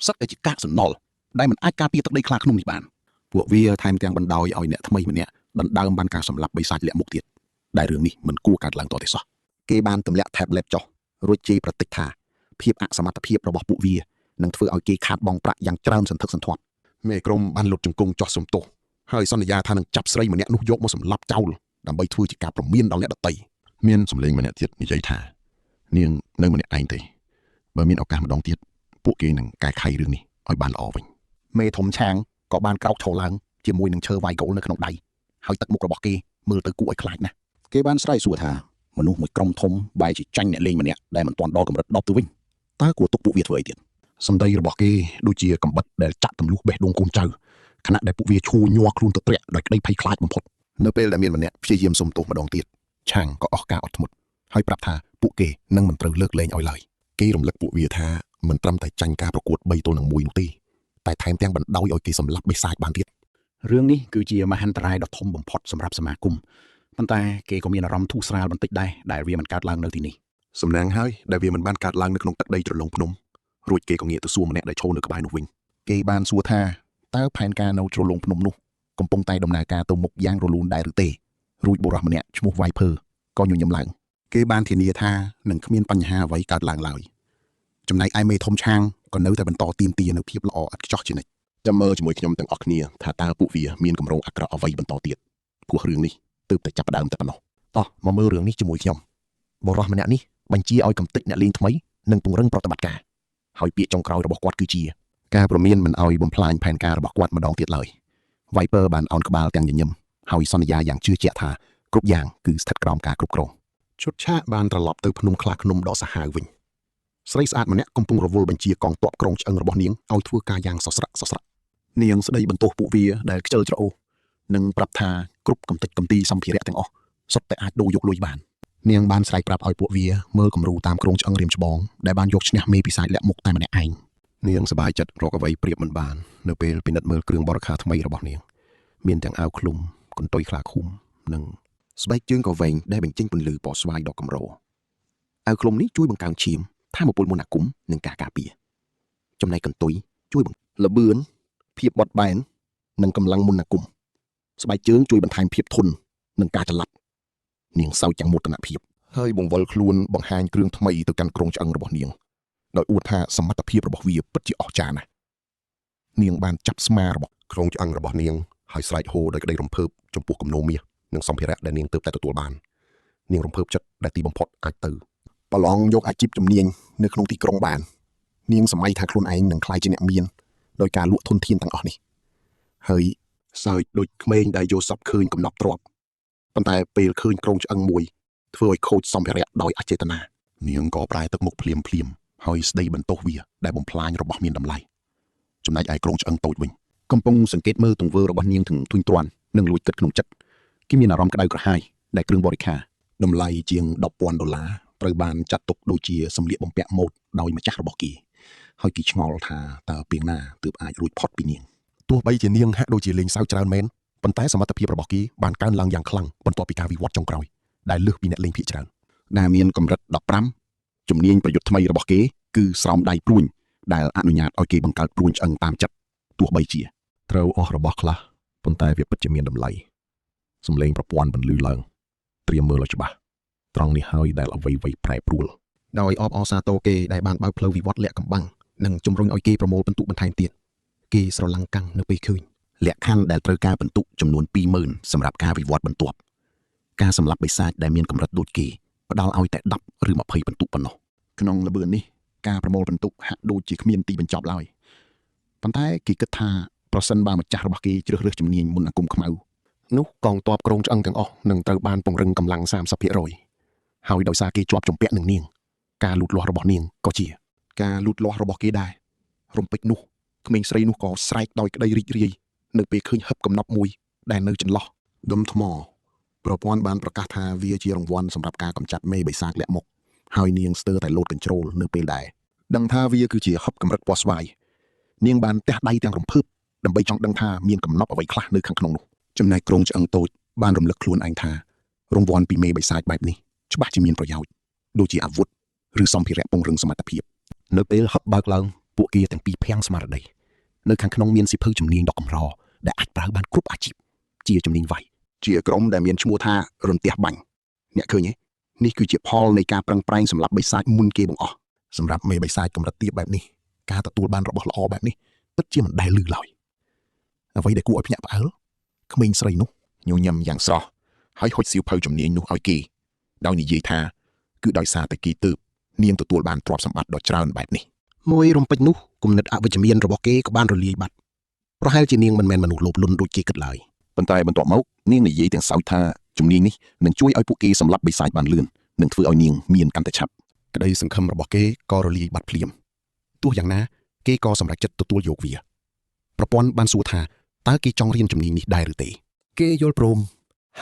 សិតតែជាកាកសំណល់ដែលមិនអាចការពារទឹកដីខ្លាឃ្មុំនេះបានពួកវាថែមទាំងបណ្ដោយឲ្យអ្នកថ្មីម្នាក់ដណ្ដើមបានការសម្លាប់បិសាចលាក់មុខទៀតដែលរឿងនេះមិនគួរកើតឡើងតទេសោះគេបានទម្លាក់ tablet ចុះរួចជេរប្រតិចថាភាពអសមត្ថភាពរបស់ពួកវានឹងធ្វើឲ្យគេខាតបង់ប្រាក់យ៉ាងច្រើនសន្ធឹកសន្ធាប់ មេក្រុមបានលុតជង្គង់ចោះសំទោសហើយសន្យាថានឹងចាប់ស្រីម្នាក់នោះយកមកសម្លាប់ចោលដើម្បីធ្វើជាការព្រមានដល់អ្នកដទៃ មានសម្លេងម្នាក់ទៀតនិយាយថា នាងនៅម្នាក់ឯងទេបើមានឱកាសម្ដងទៀតពួកគេនឹងកែខៃរឿងនេះឲ្យបានល្អវិញ មេធំឆាងក៏បានក្រោកឈរឡើងជាមួយនឹងឈើវាយកូលនៅក្នុងដៃហើយទឹកមុខរបស់គេមើលទៅគួរឲ្យខ្លាចណាស់គេបានស្រែកសួរថាមនុស្សមួយក្រុមធំបែរជាចាញ់អ្នកលេងម្នាក់ដែលមិនទាន់ដល់កម្រិត10ទៅវិញតើគួរទុកពួកវាធ្វើអីទៀត សម្ដីរបស់គេដូចជាកំបិតដែលចាក់ទម្លុះបេះដូងកូនចៅខណៈដែលពួកវាឈូញ័រខ្លួនទៅត្រាក់ដោយក្តីភ័យខ្លាចបំផុតនៅពេលដែលមានម្នាក់ព្យាយាមសុំទោសម្ដងទៀតឆាងក៏អស់ការអត់ធ្មត់ហើយប្រាប់ថាពួកគេនឹងមិនត្រូវលើកលែងឲ្យឡើយ គេរំលឹកពួកវាថាមិនត្រឹមតែចាញ់ការប្រកួត3ទល់នឹង1នោះទេតែថែមទាំងបណ្ដោយឲ្យគេសម្លាប់បិសាចបានទៀត រឿងនេះគឺជាមហន្តរាយដ៏ធំបំផុតសម្រាប់សមាគមប៉ុន្តែគេក៏មានអារម្មណ៍ធូរស្រាលបន្តិចដែរដែលវាមិនកើតឡើងនៅទីនេះ សំណាងហើយដែលវាមិនបានកើតឡើងនៅក្នុងទឹកដីជ្រលងភ្នំរួចគេក៏ងាកទៅសួរម្នាក់ដែលឈរនៅក្បែរនោះវិញ គេបានសួរថាតើផែនការនៅជ្រលងភ្នំនោះកំពុងតែដំណើរការទៅមុខយ៉ាងរលូនដែរឬទេរួចបុរសម្នាក់ឈ្មោះ Viper ក៏ញញឹមឡើងគេបានធានាថានឹងគ្មានបញ្ហាអ្វីកើតឡើងឡើយចំណែកឯមេធំឆាងក៏នៅតែបន្តទាមទារនូវភាពល្អឥតខ្ចោះជានិច្ច ចាំមើលជាមួយខ្ញុំទាំងអស់គ្នាថាតើពួកវាមានកម្រងអាក្រក់អ្វីបន្តទៀតព្រោះរឿងនេះទើបតែចាប់ផ្ដើមតែប៉ុណ្ណោះ តោះមកមើលរឿងនេះជាមួយខ្ញុំបុរសម្នាក់នេះបញ្ជាឲ្យកំទេចអ្នកលេងថ្មីនិងពង្រឹងប្រតិបត្តិការហើយពាក្យចុងក្រោយរបស់គាត់គឺជាការព្រមានមិនឲ្យបំផ្លាញផែនការរបស់គាត់ម្ដងទៀតឡើយ Viper បានអោនក្បាលទាំងញញឹមហើយសន្យាយ៉ាងជឿជាក់ថាគ្រប់យ៉ាងគឺស្ថិតក្រោមការគ្រប់គ្រង ឈុតឆាកបានត្រឡប់ទៅភ្នំខ្លាឃ្មុំដ៏សាហាវវិញស្រីស្អាតម្នាក់កំពុងរវល់បញ្ជាកងទ័ពក្រុងឆ្អឹងរបស់នាងឲ្យធ្វើការយ៉ាងសស្រាក់សស្រាក់ នាងស្ដីបន្ទោសពួកវាដែលខ្ជិលច្រអូសនិងប្រាប់ថាគ្រប់កំទេចកំទីសម្ភារៈទាំងអស់សុទ្ធតែអាចដូរយកលុយបាននាងបានស្រែកប្រាប់ឲ្យពួកវាមើលគំរូតាមគ្រោងឆ្អឹងរៀមច្បងដែលបានយកឈ្នះមេពិសាចលាក់មុខតែម្នាក់ឯង នាងសប្បាយចិត្តរកអ្វីប្រៀបមិនបាននៅពេលពិនិត្យមើលគ្រឿងបរិក្ខារថ្មីរបស់នាងមានទាំងអាវឃ្លុំកន្ទុយខ្លាឃុំនិងស្បែកជើងក៏វែងដែលបញ្ចេញពន្លឺពណ៌ស្វាយដ៏កម្រអាវឃ្លុំនេះជួយបង្កើនឈាមធម៌ពលមន្តអាគមនិងការការពារចំណែកកន្ទុយជួយបង្ លបឿនភាពបត់បែននិងកម្លាំងមន្តអាគមស្បែកជើងជួយបន្ថែមភាពធន់និងការចល័តនាងសោចយ៉ាងមោទនភាព ហើយបង្វិលខ្លួនបង្ហាញគ្រឿងថ្មីទៅកាន់ក្រុងឆ្អឹងរបស់នាងដោយអួតថាសមត្ថភាពរបស់វាពិតជាអស្ចារ្យណាស់នាងបានចាប់ស្មារបស់ ក្រុងឆ្អឹងរបស់នាងហើយស្រែកហូដោយក្តីរំភើបចំពោះគំនោមាសនិងសម្ភារៈដែលនាងទើបតែទទួលបាននាងរំភើបចិត្តដែលទីបំផុតអាចទៅ ប្រឡងយកអាជីពជំនាញនៅក្នុងទីក្រុងបាន នាងសម័យថាខ្លួនឯងនឹងក្លាយជាអ្នកមានដោយការលក់ធនធានទាំងអស់នេះហើយ សើចដូចក្មេងដែលយល់សប្តិឃើញកំណប់ទ្រព្យប៉ុន្តែពេលឃើញក្រុងឆ្អឹងមួយធ្វើឲ្យខូចសម្ភារៈដោយអចេតនានាងក៏ប្រែទឹកមុខភ្លាមភ្លាមៗហើយស្ដីបន្ទោសវាដែលបំផ្លាញរបស់មានតម្លៃចំណែកឯក្រុងឆ្អឹងតូចវិញ កំពុងសង្កេតមើលទង្វើរបស់នាងទាំងធុញទ្រាន់និងលួចគិតក្នុងចិត្តគេមានអារម្មណ៍ក្តៅក្រហាយដែលគ្រឿងបរិក្ខារតម្លៃជាង10,000ដុល្លារត្រូវបានចាត់ទុកដូចជាសម្លៀកបំពាក់ម៉ូដដោយម្ចាស់របស់គេហើយគេឆ្ងល់ថាតើពីងណាទើបអាចរួចផុតពីនាង ទោះបីជានាងហាក់ដូចជាលេងសើចច្រើនមែនប៉ុន្តែសមត្ថភាពរបស់គេបានកើនឡើងយ៉ាងខ្លាំងបន្ទាប់ពីការវិវត្តចុងក្រោយដែលលើសពីអ្នកលេងភាគច្រើន ដែលមានកម្រិត15ជំនាញប្រយុទ្ធថ្មីរបស់គេគឺស្រោមដៃព្រួញដែលអនុញ្ញាតឲ្យគេបង្កើតព្រួញឆ្អឹងតាមចិត្តទោះបីជា ត្រូវអស់របស់ខ្លះប៉ុន្តែវាពិតជាមានតម្លៃសំឡេងប្រព័ន្ធបន្លឺឡើងត្រៀមមើលឲ្យច្បាស់ត្រង់នេះហើយដែលអ្វីៗប្រែប្រួល ដោយអបអរសាទរគេដែលបានបើកផ្លូវវិវត្តលាក់កំបាំងនិងជំរុញឲ្យគេប្រមូលពិន្ទុបន្ថែមទៀតគេស្រឡាំងកាំងនៅពេលឃើញ លក្ខខណ្ឌដែលត្រូវការពិន្ទុចំនួន20,000សម្រាប់ការវិវត្តបន្ទាប់ការសម្លាប់បិសាចដែលមានកម្រិតដូចគេផ្ដល់ឲ្យតែ10ឬ20ពិន្ទុប៉ុណ្ណោះក្នុងល្បឿននេះការប្រមូលពិន្ទុហាក់ដូចជាគ្មានទីបញ្ចប់ឡើយប៉ុន្តែគេគិតថាប្រសិនបើម្ចាស់របស់គេជ្រើសរើសជំនាញមុនអាគមខ្មៅ នោះកងទ័ពក្រុងឆ្អឹងទាំងអស់នឹងត្រូវបានពង្រឹងកម្លាំង30%ហើយដោយសារគេជាប់ជំពាក់នឹងនាងការលូតលាស់របស់នាងក៏ជា ការលូតលាស់របស់គេដែររំពេចនោះក្មេងស្រីនោះក៏ស្រែកដោយក្តីរីករាយនៅពេលឃើញហឹបកំណប់មួយដែលនៅចន្លោះដុំថ្មប្រព័ន្ធបានប្រកាសថាវាជារង្វាន់សម្រាប់ការកម្ចាត់មេបិសាចលាក់មុខហើយនាងស្ទើរតែលោតកញ្ជ្រោលនៅពេលដែរដឹងថាវាគឺជាហឹបកម្រិតពណ៌ស្វាយនាងបានទះដៃទាំងរំភើបដើម្បីចង់ដឹងថាមានកំណប់អ្វីខ្លះនៅខាងក្នុងនោះចំណែកក្រុងឆ្អឹងតូចបានរំលឹកខ្លួនឯងថារង្វាន់ពីមេបិសាចបែបនេះច្បាស់ជាមានប្រយោជន៍ដូចជាអាវុធឬសម្ភារៈពង្រឹងសមត្ថភាព នៅពេលហឹបបើកឡើងពួកគេទាំងពីរភាំងស្មារតីនៅខាងក្នុងមានសៀវភៅជំនាញដ៏កម្រដែលអាចប្រើបានគ្រប់អាជីពជាជំនាញវាយ ជាក្រុមដែលមានឈ្មោះថារន្ទះបាញ់អ្នកឃើញទេនេះគឺជាផលនៃការប្រឹងប្រែងសម្រាប់បិសាចមុនគេបង្អស់ សម្រាប់មេបិសាចកម្រិតទាបបែបនេះការទទួលបានរបស់ល្អបែបនេះពិតជាមិនដែលឮឡើយអ្វីដែលគួរឲ្យភ្ញាក់ផ្អើលក្មេងស្រីនោះ ញញឹមយ៉ាងស្រស់ហើយហុចសៀវភៅជំនាញនោះឲ្យគេដោយនិយាយថាគឺដោយសារតែគេទើបនាងទទួលបានទ្រព្យសម្បត្តិដ៏ច្រើនបែបនេះ មួយរំពេចនោះគំនិតអវិជ្ជមានរបស់គេក៏បានរលាយបាត់ប្រហែលជានាងមិនមែនមនុស្សលោភលន់ដូចគេគិតឡើយ ប៉ុន្តែបន្ទាប់មកនាងនិយាយទាំងសើចថាជំនាញនេះនឹងជួយឲ្យពួកគេសម្លាប់បិសាចបានលឿននិងធ្វើឲ្យនាងមានកាន់តែឆាប់ ក្តីសង្ឃឹមរបស់គេក៏រលាយបាត់ភ្លាមទោះយ៉ាងណាគេក៏សម្រេចចិត្តទទួលយកវាប្រព័ន្ធបានសួរថាតើគេចង់រៀនជំនាញនេះដែរឬទេគេយល់ព្រម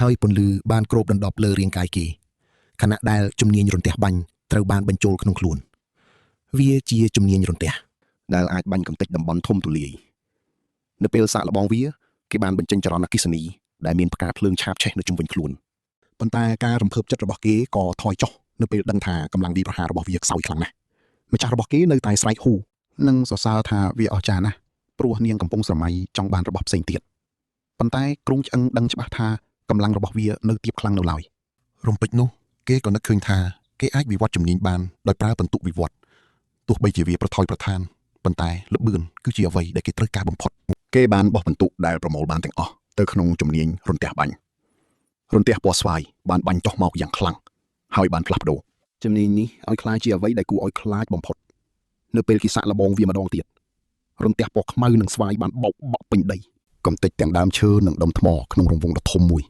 ហើយពន្លឺបានគ្របដណ្ដប់លើរាងកាយគេខណៈដែលជំនាញរន្ទះបាញ់ត្រូវបានបញ្ចូលក្នុងខ្លួនវាជាជំនាញរន្ទះ ដែលអាចបាញ់កំទេចតំបន់ធំទូលាយនៅពេលសាកល្បងវាគេបានបញ្ចេញចរន្តអគ្គិសនីដែលមានផ្កាភ្លើងឆាបឆេះនៅជុំវិញខ្លួន ប៉ុន្តែការរំភើបចិត្តរបស់គេក៏ថយចុះនៅពេលដឹងថាកម្លាំងវាយប្រហាររបស់វាខ្សោយខ្លាំងណាស់ម្ចាស់របស់គេនៅតែស្រែកហ៊ូនិងសរសើរថាវាអស្ចារ្យណាស់ព្រោះនាងកំពុងស្រមៃចង់បានរបស់ផ្សេងទៀតប៉ុន្តែគ្រុងឆ្អឹងដឹងច្បាស់ថាកម្លាំងរបស់វានៅទាបខ្លាំងនៅឡើយ រំពេចនោះគេក៏នឹកឃើញថាគេអាចវិវត្តជំនាញបានដោយប្រើពិន្ទុវិវត្តទោះបីជាវាប្រថុយប្រថានប៉ុន្តែល្បឿនគឺជាអ្វីដែលគេត្រូវការបំផុត គេបានបោះពិន្ទុដែលប្រមូលបានទាំងអស់ទៅក្នុងជំនាញរន្ទះបាញ់រន្ទះពណ៌ស្វាយបានបាញ់ចុះមកយ៉ាងខ្លាំងហើយបានផ្លាស់ប្ដូរ ជំនាញនេះឲ្យក្លាយជាអ្វីដែលគួរឲ្យខ្លាចបំផុតនៅពេលគេសាក់លបងវាម្ដងទៀតរន្ទះពណ៌ខ្មៅនិងស្វាយបានបោកបក់ពេញដី កំទេចទាំងដើមឈើនិងដុំថ្មក្នុងរង្វង់ដ៏ធំមួយ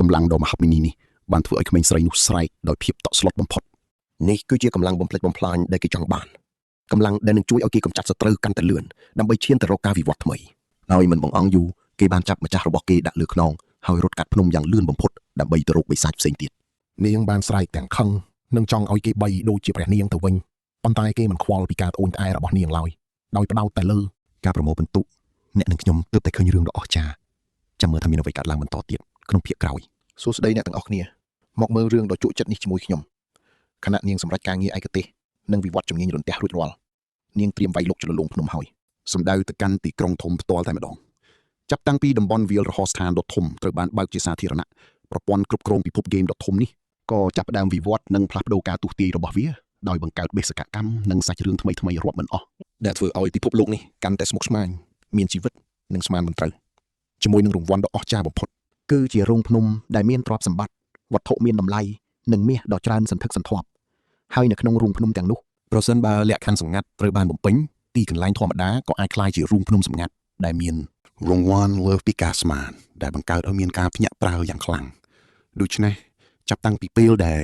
កម្លាំងដ៏មហិមានេះបានធ្វើឲ្យក្មេងស្រីនោះស្រែកដោយភាពតក់ស្លុតបំផុត នេះគឺជាកម្លាំងបំផ្លិចបំផ្លាញដែលគេចង់បានកម្លាំងដែលនឹងជួយឲ្យគេកម្ចាត់សត្រូវកាន់តែលឿនដើម្បីឈានទៅរកការវិវត្តថ្មី ដោយមិនបង្អង់យូរគេបានចាប់ម្ចាស់របស់គេដាក់លើខ្នងហើយរត់កាត់ភ្នំយ៉ាងលឿនបំផុតដើម្បីទៅរកបិសាចផ្សេងទៀត នាងបានស្រែកទាំងខឹងនិងចង់ឲ្យគេបីដូចជាព្រះនាងទៅវិញប៉ុន្តែគេមិនខ្វល់ពីការត្អូញត្អែររបស់នាងឡើយដោយផ្ដោតតែលើ ការប្រមូលពិន្ទុអ្នកនិងខ្ញុំទើបតែឃើញរឿងដ៏អស្ចារ្យចាំមើលថាមានអ្វីកើតឡើងបន្តទៀតក្នុងភាគក្រោយ សួស្តីអ្នកទាំងអស់គ្នាមកមើលរឿងដ៏ជក់ចិត្តនេះជាមួយខ្ញុំខណៈនាងសម្រេចការងារឯកទេសនិងវិវត្តជំនាញរន្ទះរួចរាល់នាងត្រៀមវាយលុកជ្រលងភ្នំហើយសម្ដៅទៅកាន់ទីក្រុងធំផ្ទាល់តែម្ដងចាប់តាំងពីតំបន់វាលរហោស្ថានដ៏ធំត្រូវបានបើកជាសាធារណៈប្រព័ន្ធគ្រប់គ្រងពិភពហ្គេមដ៏ធំនេះក៏ចាប់ផ្ដើមវិវត្តនិងផ្លាស់ប្ដូរការទស្សន៍ទាយរបស់វាដោយបង្កើតបេសកកម្មនិងសាច់រឿងថ្មីៗរាប់មិនអស់ដែលធ្វើឲ្យពិភពលោកនេះកាន់តែស្មុគស្មាញមានជីវិតនិងស្មានមិនត្រូវជាមួយនឹងរង្វាន់ដ៏អស្ចារ្យបំផុត គឺជារូងភ្នំដែលមានទ្រព្យសម្បត្តិវត្ថុមានតម្លៃនិងមាសដ៏ច្រើនសន្ធឹកសន្ធាប់ហើយនៅក្នុងរូងភ្នំទាំងនោះ ប្រសិនបើលក្ខខណ្ឌសម្ងាត់ត្រូវបានបំពេញទីកន្លែងធម្មតាក៏អាចក្លាយជារូងភ្នំសម្ងាត់ដែលមាន រង្វាន់លើសពីការស្មានដែលបង្កើតឲ្យមានការភ្ញាក់ផ្អើលយ៉ាងខ្លាំងដូច្នេះចាប់តាំងពីពេលដែល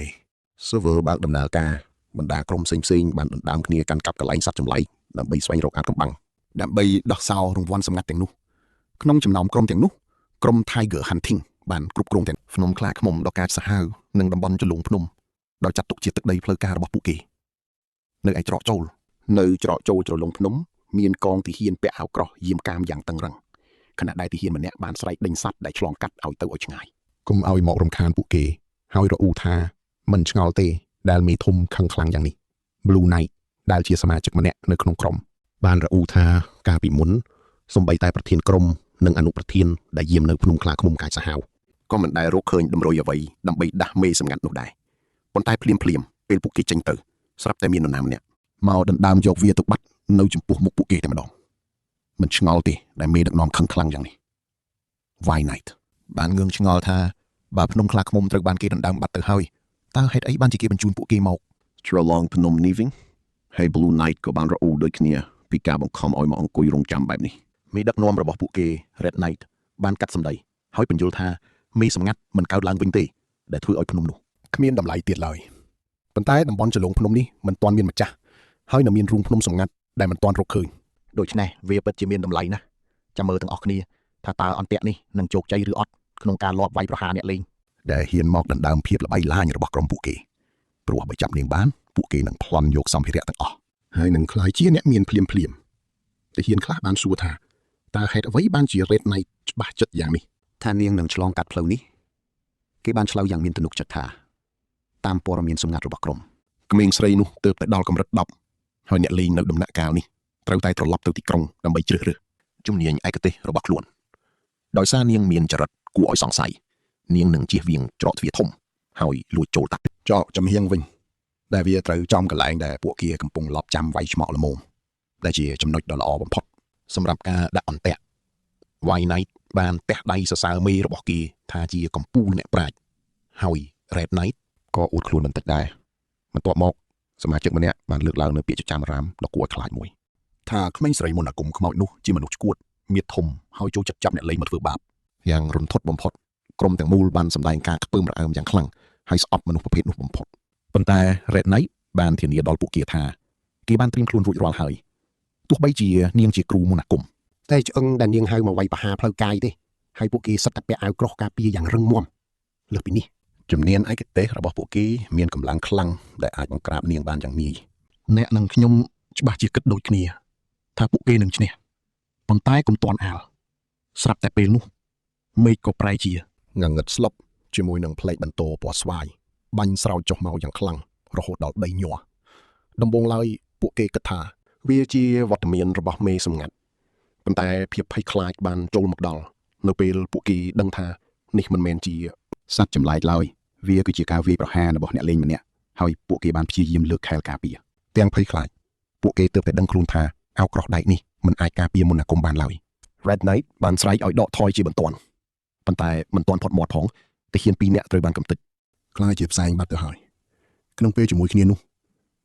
server បើកដំណើរការបណ្ដាក្រុមផ្សេងៗបានដណ្ដើមគ្នាកាន់កាប់កន្លែងសត្វចម្លែកដើម្បីស្វែងរកអាថ៌កំបាំងដើម្បីដោះសោរង្វាន់សម្ងាត់ទាំងនោះក្នុងចំណោមក្រុមទាំងនោះក្រុម Tiger Hunting បានគ្រប់គ្រងទាំង ភ្នំខ្លាឃ្មុំដ៏កាចសាហាវនិងតំបន់ជ្រលងភ្នំដោយចាត់ទុកជាទឹកដីផ្លូវការរបស់ពួកគេនៅឯច្រកចូល នៅច្រកចូលជ្រលងភ្នំមានកងទាហានពាក់អាវក្រោះយាមកាមយ៉ាងតឹងរឹងខណៈដែលទាហានម្នាក់បានស្រែកដេញសត្វដែលឆ្លងកាត់ឲ្យទៅឲ្យឆ្ងាយ កុំឲ្យមករំខានពួកគេហើយរអ៊ូថា មិនឆ្ងល់ទេដែលមេធំខឹងខ្លាំងយ៉ាងនេះ Blue Knight ដែលជាសមាជិកម្នាក់នៅក្នុងក្រុមបានរអ៊ូថាកាលពីមុនសំបីតែប្រធានក្រុមនិងអនុប្រធានដែលយាមនៅភ្នំខ្លាឃ្មុំកាចសាហាវ ក៏មិនដែលរកឃើញតម្រុយអ្វីដើម្បីដាស់មេសម្ងាត់នោះដែរប៉ុន្តែភ្លាមភ្លាមៗពេលពួកគេចេញទៅស្រាប់តែមាននរណាម្នាក់មកដណ្ដើមយកវាទៅបាត់នៅចំពោះមុខពួកគេតែម្ដងមិនឆ្ងល់ទេដែលមេដឹកនាំខឹងខ្លាំងយ៉ាងនេះ White Knight បានងឿងឆ្ងល់ថាបើភ្នំខ្លាឃ្មុំត្រូវបានគេដណ្ដើមបាត់ទៅហើយតើហេតុអីបានជាគេបញ្ជូនពួកគេមក ច្រឡងភ្នំនេះវិញហើយ Blue Knight ក៏បានរអ៊ូដូចគ្នាពីការបង្ខំឲ្យមកអង្គុយរងចាំបែបនេះ មេដឹកនាំរបស់ពួកគេ Red Knight បានកាត់សម្ដីហើយបញ្យល់ថាមេសម្ងាត់មិនកើតឡើងវិញទេដែលធ្វើឲ្យភ្នំនោះ គ្មានតម្លៃទៀតឡើយប៉ុន្តែតំបន់ចលងភ្នំនេះមិនទាន់មានម្ចាស់ហើយនៅមានរូងភ្នំសម្ងាត់ដែលមិនទាន់រកឃើញ ដូច្នេះវាពិតជាមានតម្លៃណាស់ចាំមើលទាំងអស់គ្នាថាតើអន្ទាក់នេះនឹងជោគជ័យឬអត់ក្នុងការលបវាយប្រហារអ្នកលេង ដែលហ៊ានមកដណ្ដើមភាពល្បីល្បាញរបស់ក្រុមពួកគេព្រោះបើចាប់នាងបានពួកគេនឹងប្លន់យកសម្ភារៈទាំងអស់ហើយនឹងក្លាយជាអ្នកមានភ្លាមភ្លាមទាហានខ្លះបានសួរថាតើហេតុអ្វីបានជា Red Knight ច្បាស់ចិត្តយ៉ាងនេះ ថានាងនឹងឆ្លងកាត់ផ្លូវនេះគេបានឆ្លើយយ៉ាងមានទំនុកចិត្តថាតាមព័ត៌មានសម្ងាត់របស់ក្រុម ក្មេងស្រីនោះទើបតែដល់កម្រិត10ហើយអ្នកលេងនៅដំណាក់កាលនេះត្រូវតែត្រឡប់ទៅទីក្រុងដើម្បីជ្រើសរើស ជំនាញឯកទេសរបស់ខ្លួនដោយសារនាងមានចរិតគួរឲ្យសង្ស័យនាងនឹងជៀសវាងច្រកទ្វារធំហើយលួចចូលតា ចកចំហៀងវិញដែលវាត្រូវចំកន្លែងដែលពួកគេកំពុងលបចាំវាយឆ្មក់ល្មមដែលជាចំណុចដ៏ល្អបំផុត សម្រាប់ការដាក់អន្ទាក់ White Knight បានទះដៃសរសើរមេរបស់គេថាជាកំពូលអ្នកប្រាជ្ញហើយ Red Knight ក៏អួតខ្លួនបន្តិចដែរបន្ទាប់មកសមាជិកម្នាក់បានលើកឡើងនៅពាក្យចចាមអារាមដ៏គួរឲ្យខ្លាចមួយ ថាក្មេងស្រីមុនអាគមខ្មោចនោះជាមនុស្សឆ្កួតមៀតធំហើយចូលចិត្តចាប់អ្នកលេងមកធ្វើបាប យ៉ាងរន្ធត់បំផុតក្រុមទាំងមូលបានសម្ដែងការខ្ពើមរអើមយ៉ាងខ្លាំងហើយស្អប់មនុស្សប្រភេទនោះបំផុតប៉ុន្តែ Red Knight បានធានាដល់ពួកគេថាគេបានត្រៀមខ្លួនរួចរាល់ហើយទោះបីជានាងជាគ្រូមន្តអាគម តែឆ្អឹងដែលនាងហៅមកវាយប្រហារផ្លូវកាយទេហើយពួកគេសិតតែពាក់អាវក្រោះការពារយ៉ាងរឹងមាំលើសពីនេះ ជំនាញឯកទេសរបស់ពួកគេមានកម្លាំងខ្លាំងដែលអាចបង្ក្រាបនាងបានយ៉ាងងាយ អ្នកនិងខ្ញុំច្បាស់ជាគិតដូចគ្នា ថាពួកគេនឹងឈ្នះប៉ុន្តែកុំទាន់អាលស្រាប់តែពេលនោះមេឃក៏ប្រែជា ងងឹតស្លុបជាមួយនឹងផ្លែកបន្ទោពណ៌ស្វាយបាញ់ស្រោចចុះមកយ៉ាងខ្លាំងរហូតដល់ដីញ័រដំបូងឡើយពួកគេគិតថាវាជាវត្តមានរបស់មេសម្ងាត់ប៉ុន្តែភាពភ័យខ្លាចបានចូលមកដល់នៅពេលពួកគេដឹងថានេះមិនមែនជា សត្វចម្លែកឡើយវាគឺជាការវាយប្រហាររបស់អ្នកលេងម្នាក់ហើយពួកគេបានព្យាយាមលើកខែលការពារ ទាំងភ័យខ្លាចពួកគេទើបតែដឹងខ្លួនថាអាវក្រោះដែកនេះមិនអាចការពារមន្តអាគមបានឡើយ Red Knight បានស្រែកឲ្យដកថយជាបន្ទាន់ប៉ុន្តែមិនទាន់ផុតមាត់ផងទាហានពីរនាក់ត្រូវបានកំទេច ក្លាយជាផ្សែងបាត់ទៅហើយក្នុងពេលជាមួយគ្នានោះ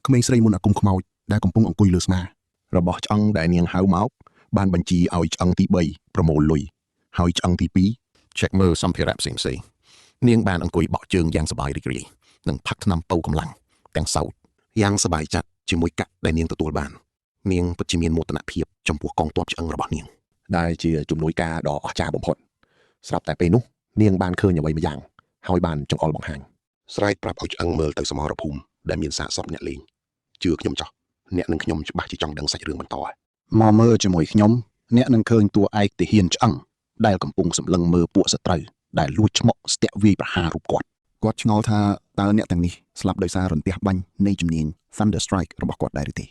ក្មេងស្រីមុនអាគមខ្មោចដែលកំពុងអង្គុយលើស្មា របស់ឆ្អឹងដែលនាងហៅមកបានបញ្ជីឲ្យឆ្អឹងទី3ប្រមូលលុយហើយឆ្អឹងទី2 check មើលសម្ភារៈផ្សេងៗនាងបានអង្គុយបក់ជើងយ៉ាងសប្បាយរីករាយនិងផឹកថ្នាំប៉ូវកម្លាំងទាំងសោតយ៉ាងសប្បាយចិត្តជាមួយកាក់ដែលនាងទទួលបាននាងពិតជាមានមោទនភាពចំពោះកងទ័ពឆ្អឹងរបស់នាង ដែលជាជំនួយការដ៏អស្ចារ្យបំផុតស្រាប់តែពេលនោះនាងបានឃើញអ្វីម្យ៉ាងហើយបានចង្អុលបង្ហាញស្រែកប្រាប់ឲ្យឆ្អឹងមើលទៅសមរភូមិដែលមានសាកសពអ្នកលេងជឿខ្ញុំចោះអ្នកនឹងខ្ញុំច្បាស់ជាចង់ដឹងសាច់រឿងបន្តហើយ មកមើលជាមួយខ្ញុំអ្នកនឹងឃើញតួឯកទាហានឆ្អឹងដែលកំពុងសម្លឹងមើលពួកសត្រូវដែលលួចឆ្មក់ស្ទាក់វាយប្រហាររូបគាត់គាត់ឆ្ងល់ថាតើអ្នកទាំងនេះស្លាប់ដោយសាររន្ទះបាញ់នៃជំនាញ Thunder Strike របស់គាត់ដែរឬទេ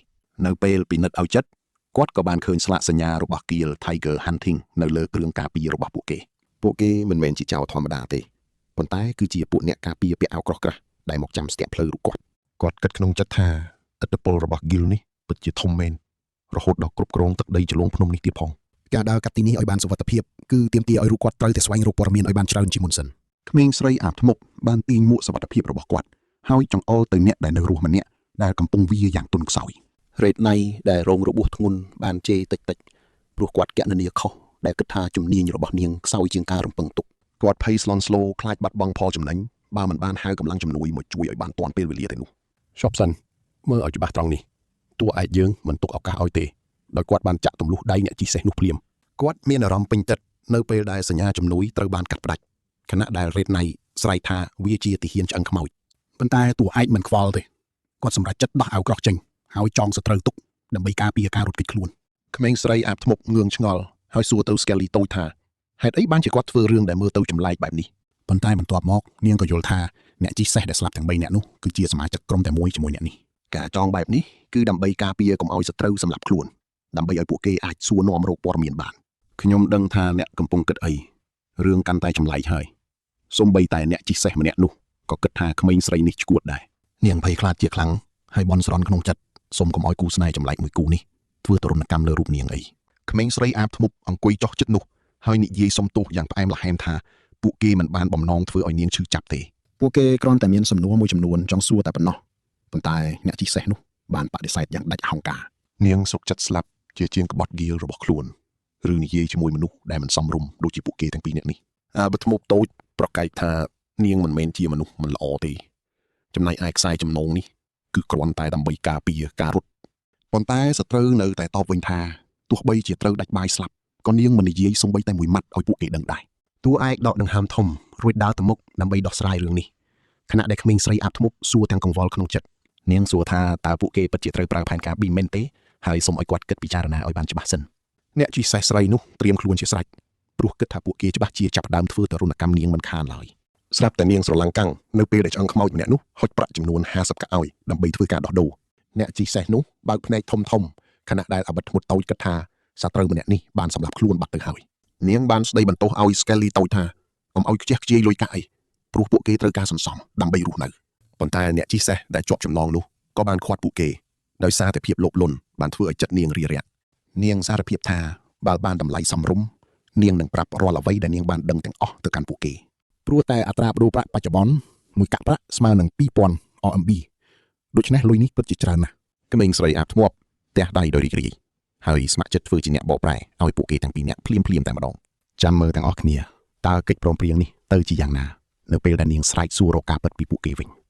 នៅពេលពិនិត្យឲ្យចិត្តគាត់ក៏បានឃើញស្លាកសញ្ញារបស់គៀល Tiger Hunting នៅលើគ្រឿងការពាររបស់ពួកគេ ពួកគេមិនមែនជាចោរធម្មតាទេប៉ុន្តែគឺជាពួកអ្នកការពារពាក់អាវក្រោះក្រាស់ដែលមកចាំស្ទាក់ផ្លូវរូបគាត់គាត់គិតក្នុងចិត្តថាឥទ្ធិពលរបស់ Gil នេះពិតជាធំមែនរហូតដល់គ្រប់គ្រងទឹកដីចលងភ្នំនេះទៀតផង ការដើរកាត់ទីនេះឲ្យបានសុវត្ថិភាពគឺទាមទារឲ្យរូបគាត់ត្រូវតែស្វែងរកព័ត៌មានឲ្យបានច្រើនជាមុនសិន ក្មេងស្រីអាបធ្មប់បានទាញមួកសុវត្ថិភាពរបស់គាត់ហើយចង្អុលទៅអ្នកដែលនៅរស់ម្នាក់ដែលកំពុងវាយ៉ាងទន់ខ្សោយ រ៉េតណៃដែលរងរបួសធ្ងន់បានជេរតិចតិចៗព្រោះគាត់កណនាខុសដែលគិតថាជំនាញរបស់នាងខ្សោយជាងការរំពឹងទុកគាត់ភ័យស្លន់ស្លោខ្លាចបាត់បង់ផលចំណេញបើមិនបានហៅកម្លាំងជំនួយមកជួយឲ្យបានទាន់ពេលវេលាទេនោះ Shopson មើលឲ្យច្បាស់ត្រង់នេះតួឯកយើងមិនទុកឱកាសឲ្យទេដោយគាត់បានចាក់ទម្លុះដៃអ្នកជីសេះនោះភ្លាមគាត់មានអារម្មណ៍ពេញចិត្តនៅពេលដែលសញ្ញាជំនួយត្រូវបានកាត់ផ្តាច់ខណៈដែលរ៉េតណៃស្រែកថាវាជាទាហានឆ្អឹងខ្មោច ប៉ុន្តែតួឯកមិនខ្វល់ទេគាត់សម្រេចចិត្តដោះអាវក្រោះចេញហើយចងសត្រូវទុកដើម្បីការពារការរត់គេចខ្លួន ក្មេងស្រីអាបធ្មប់ងឿងឆ្ងល់ហើយសួរទៅ Skelly តូចថាហេតុអីបានជាគាត់ធ្វើរឿងដែលមើលទៅចម្លែកបែបនេះ ប៉ុន្តែបន្ទាប់មកនាងក៏យល់ថាអ្នកជិះសេះដែលស្លាប់ទាំង3នាក់នោះគឺជាសមាជិកក្រុមតែមួយជាមួយអ្នកនេះ ការចងបែបនេះគឺដើម្បីការពារកុំឲ្យសត្រូវសម្លាប់ខ្លួនដើម្បីឲ្យពួកគេអាចសួរនាំរកព័ត៌មានបានខ្ញុំដឹងថាអ្នកកំពុងគិតអីរឿងកាន់តែចម្លែកហើយសូម្បីតែអ្នកជិះសេះម្នាក់នោះក៏គិតថាក្មេងស្រីនេះឈួតដែរ នាងភ័យខ្លាចជាខ្លាំងហើយបន់ស្រន់ក្នុងចិត្តសូមកុំឲ្យគូស្នេហ៍ចម្លែកមួយគូនេះធ្វើទរណកម្មលើរូបនាងអី ក្មេងស្រីអាបធ្មប់អង្គុយចុះចិត្តនោះហើយនិយាយសុំទោសយ៉ាងផ្អែមល្ហែមថាពួកគេមិនបានបំណងធ្វើឲ្យនាងឈឺចាប់ទេ ពួកគេគ្រាន់តែមានសំណួរមួយចំនួនចង់សួរតែប៉ុណ្ណោះប៉ុន្តែអ្នកជិះសេះនោះបានបដិសេធយ៉ាងដាច់អហង្ការ នាងសុកចិត្តស្លាប់ជាជាងក្បត់ហ្គៀលរបស់ខ្លួនឬនិយាយជាមួយមនុស្សដែលមិនសមរម្យដូចជាពួកគេទាំងពីរនាក់នេះអាបធ្មប់តូចប្រកែកថានាងមិនមែនជាមនុស្សមិនល្អទេចំណែកឯខ្សែចំណងនេះគឺគ្រាន់តែដើម្បីការពារការរត់ប៉ុន្តែសត្រូវនៅតែតបវិញថាទោះបីជាត្រូវដាច់បាយស្លាប់ក៏នាងមិននិយាយសូម្បីតែមួយម៉ាត់ឲ្យពួកគេដឹងដែរ តួឯកដកដង្ហើមធំរួចដើរទៅមុខដើម្បីដោះស្រាយរឿងនេះខណៈដែលក្មេងស្រីអាបធ្មប់សួរទាំងកង្វល់ក្នុងចិត្តនាងសួរថាតើពួកគេពិតជាត្រូវប្រើផែនការ B មែនទេហើយសូមឲ្យគាត់គិតពិចារណាឲ្យបានច្បាស់សិន អ្នកជិះសេះស្រីនោះត្រៀមខ្លួនជាស្រេចព្រោះគិតថាពួកគេច្បាស់ជាចាប់ផ្ដើមធ្វើទរណកម្មនាងមិនខានឡើយស្រាប់តែនាងស្រឡាំងកាំងនៅពេលដែលឆ្អឹងខ្មោចម្នាក់នោះហុចប្រាក់ចំនួន50កាក់ឲ្យដើម្បីធ្វើការដោះដូរអ្នកជិះសេះនោះបើកភ្នែកធំធំខណៈដែលអបិតធ្មត់តូចគិតថាសត្រូវម្នាក់នេះបានសម្លាប់ខ្លួនបាត់ទៅហើយនាងបានស្ដីបន្ទោសឲ្យ Skelly តូចថាកុំឲ្យខ្ជះខ្ជាយលុយកាក់អីព្រោះពួកគេត្រូវការសន្សំដើម្បីរស់នៅប៉ុន្តែអ្នកជិះសេះដែលជាប់ចំណងនោះក៏បានខាត់ពួកគេដោយសារតែភាពលោភលន់បានធ្វើឲ្យចិត្តនាងរារែក នាងសារភាពថាបើបានតម្លៃសមរម្យនាងនឹងប្រាប់រាល់អ្វីដែលនាងបានដឹងទាំងអស់ទៅកាន់ពួកគេ ព្រោះតែអត្រាប្តូរប្រាក់បច្ចុប្បន្នមួយកាក់ប្រាក់ស្មើនឹង2000 RMB ដូច្នេះលុយនេះពិតជាច្រើនណាស់ ក្មេងស្រីអាបធ្មប់ទះដៃដោយរីករាយហើយស្ម័គ្រចិត្តធ្វើជាអ្នកបកប្រែឲ្យពួកគេទាំងពីរនាក់ភ្លាមៗតែម្ដង ចាំមើលទាំងអស់គ្នាតើកិច្ចព្រមព្រៀងនេះទៅជាយ៉ាងណានៅពេលដែលនាងស្រែកសួររកការពិតពីពួកគេវិញ។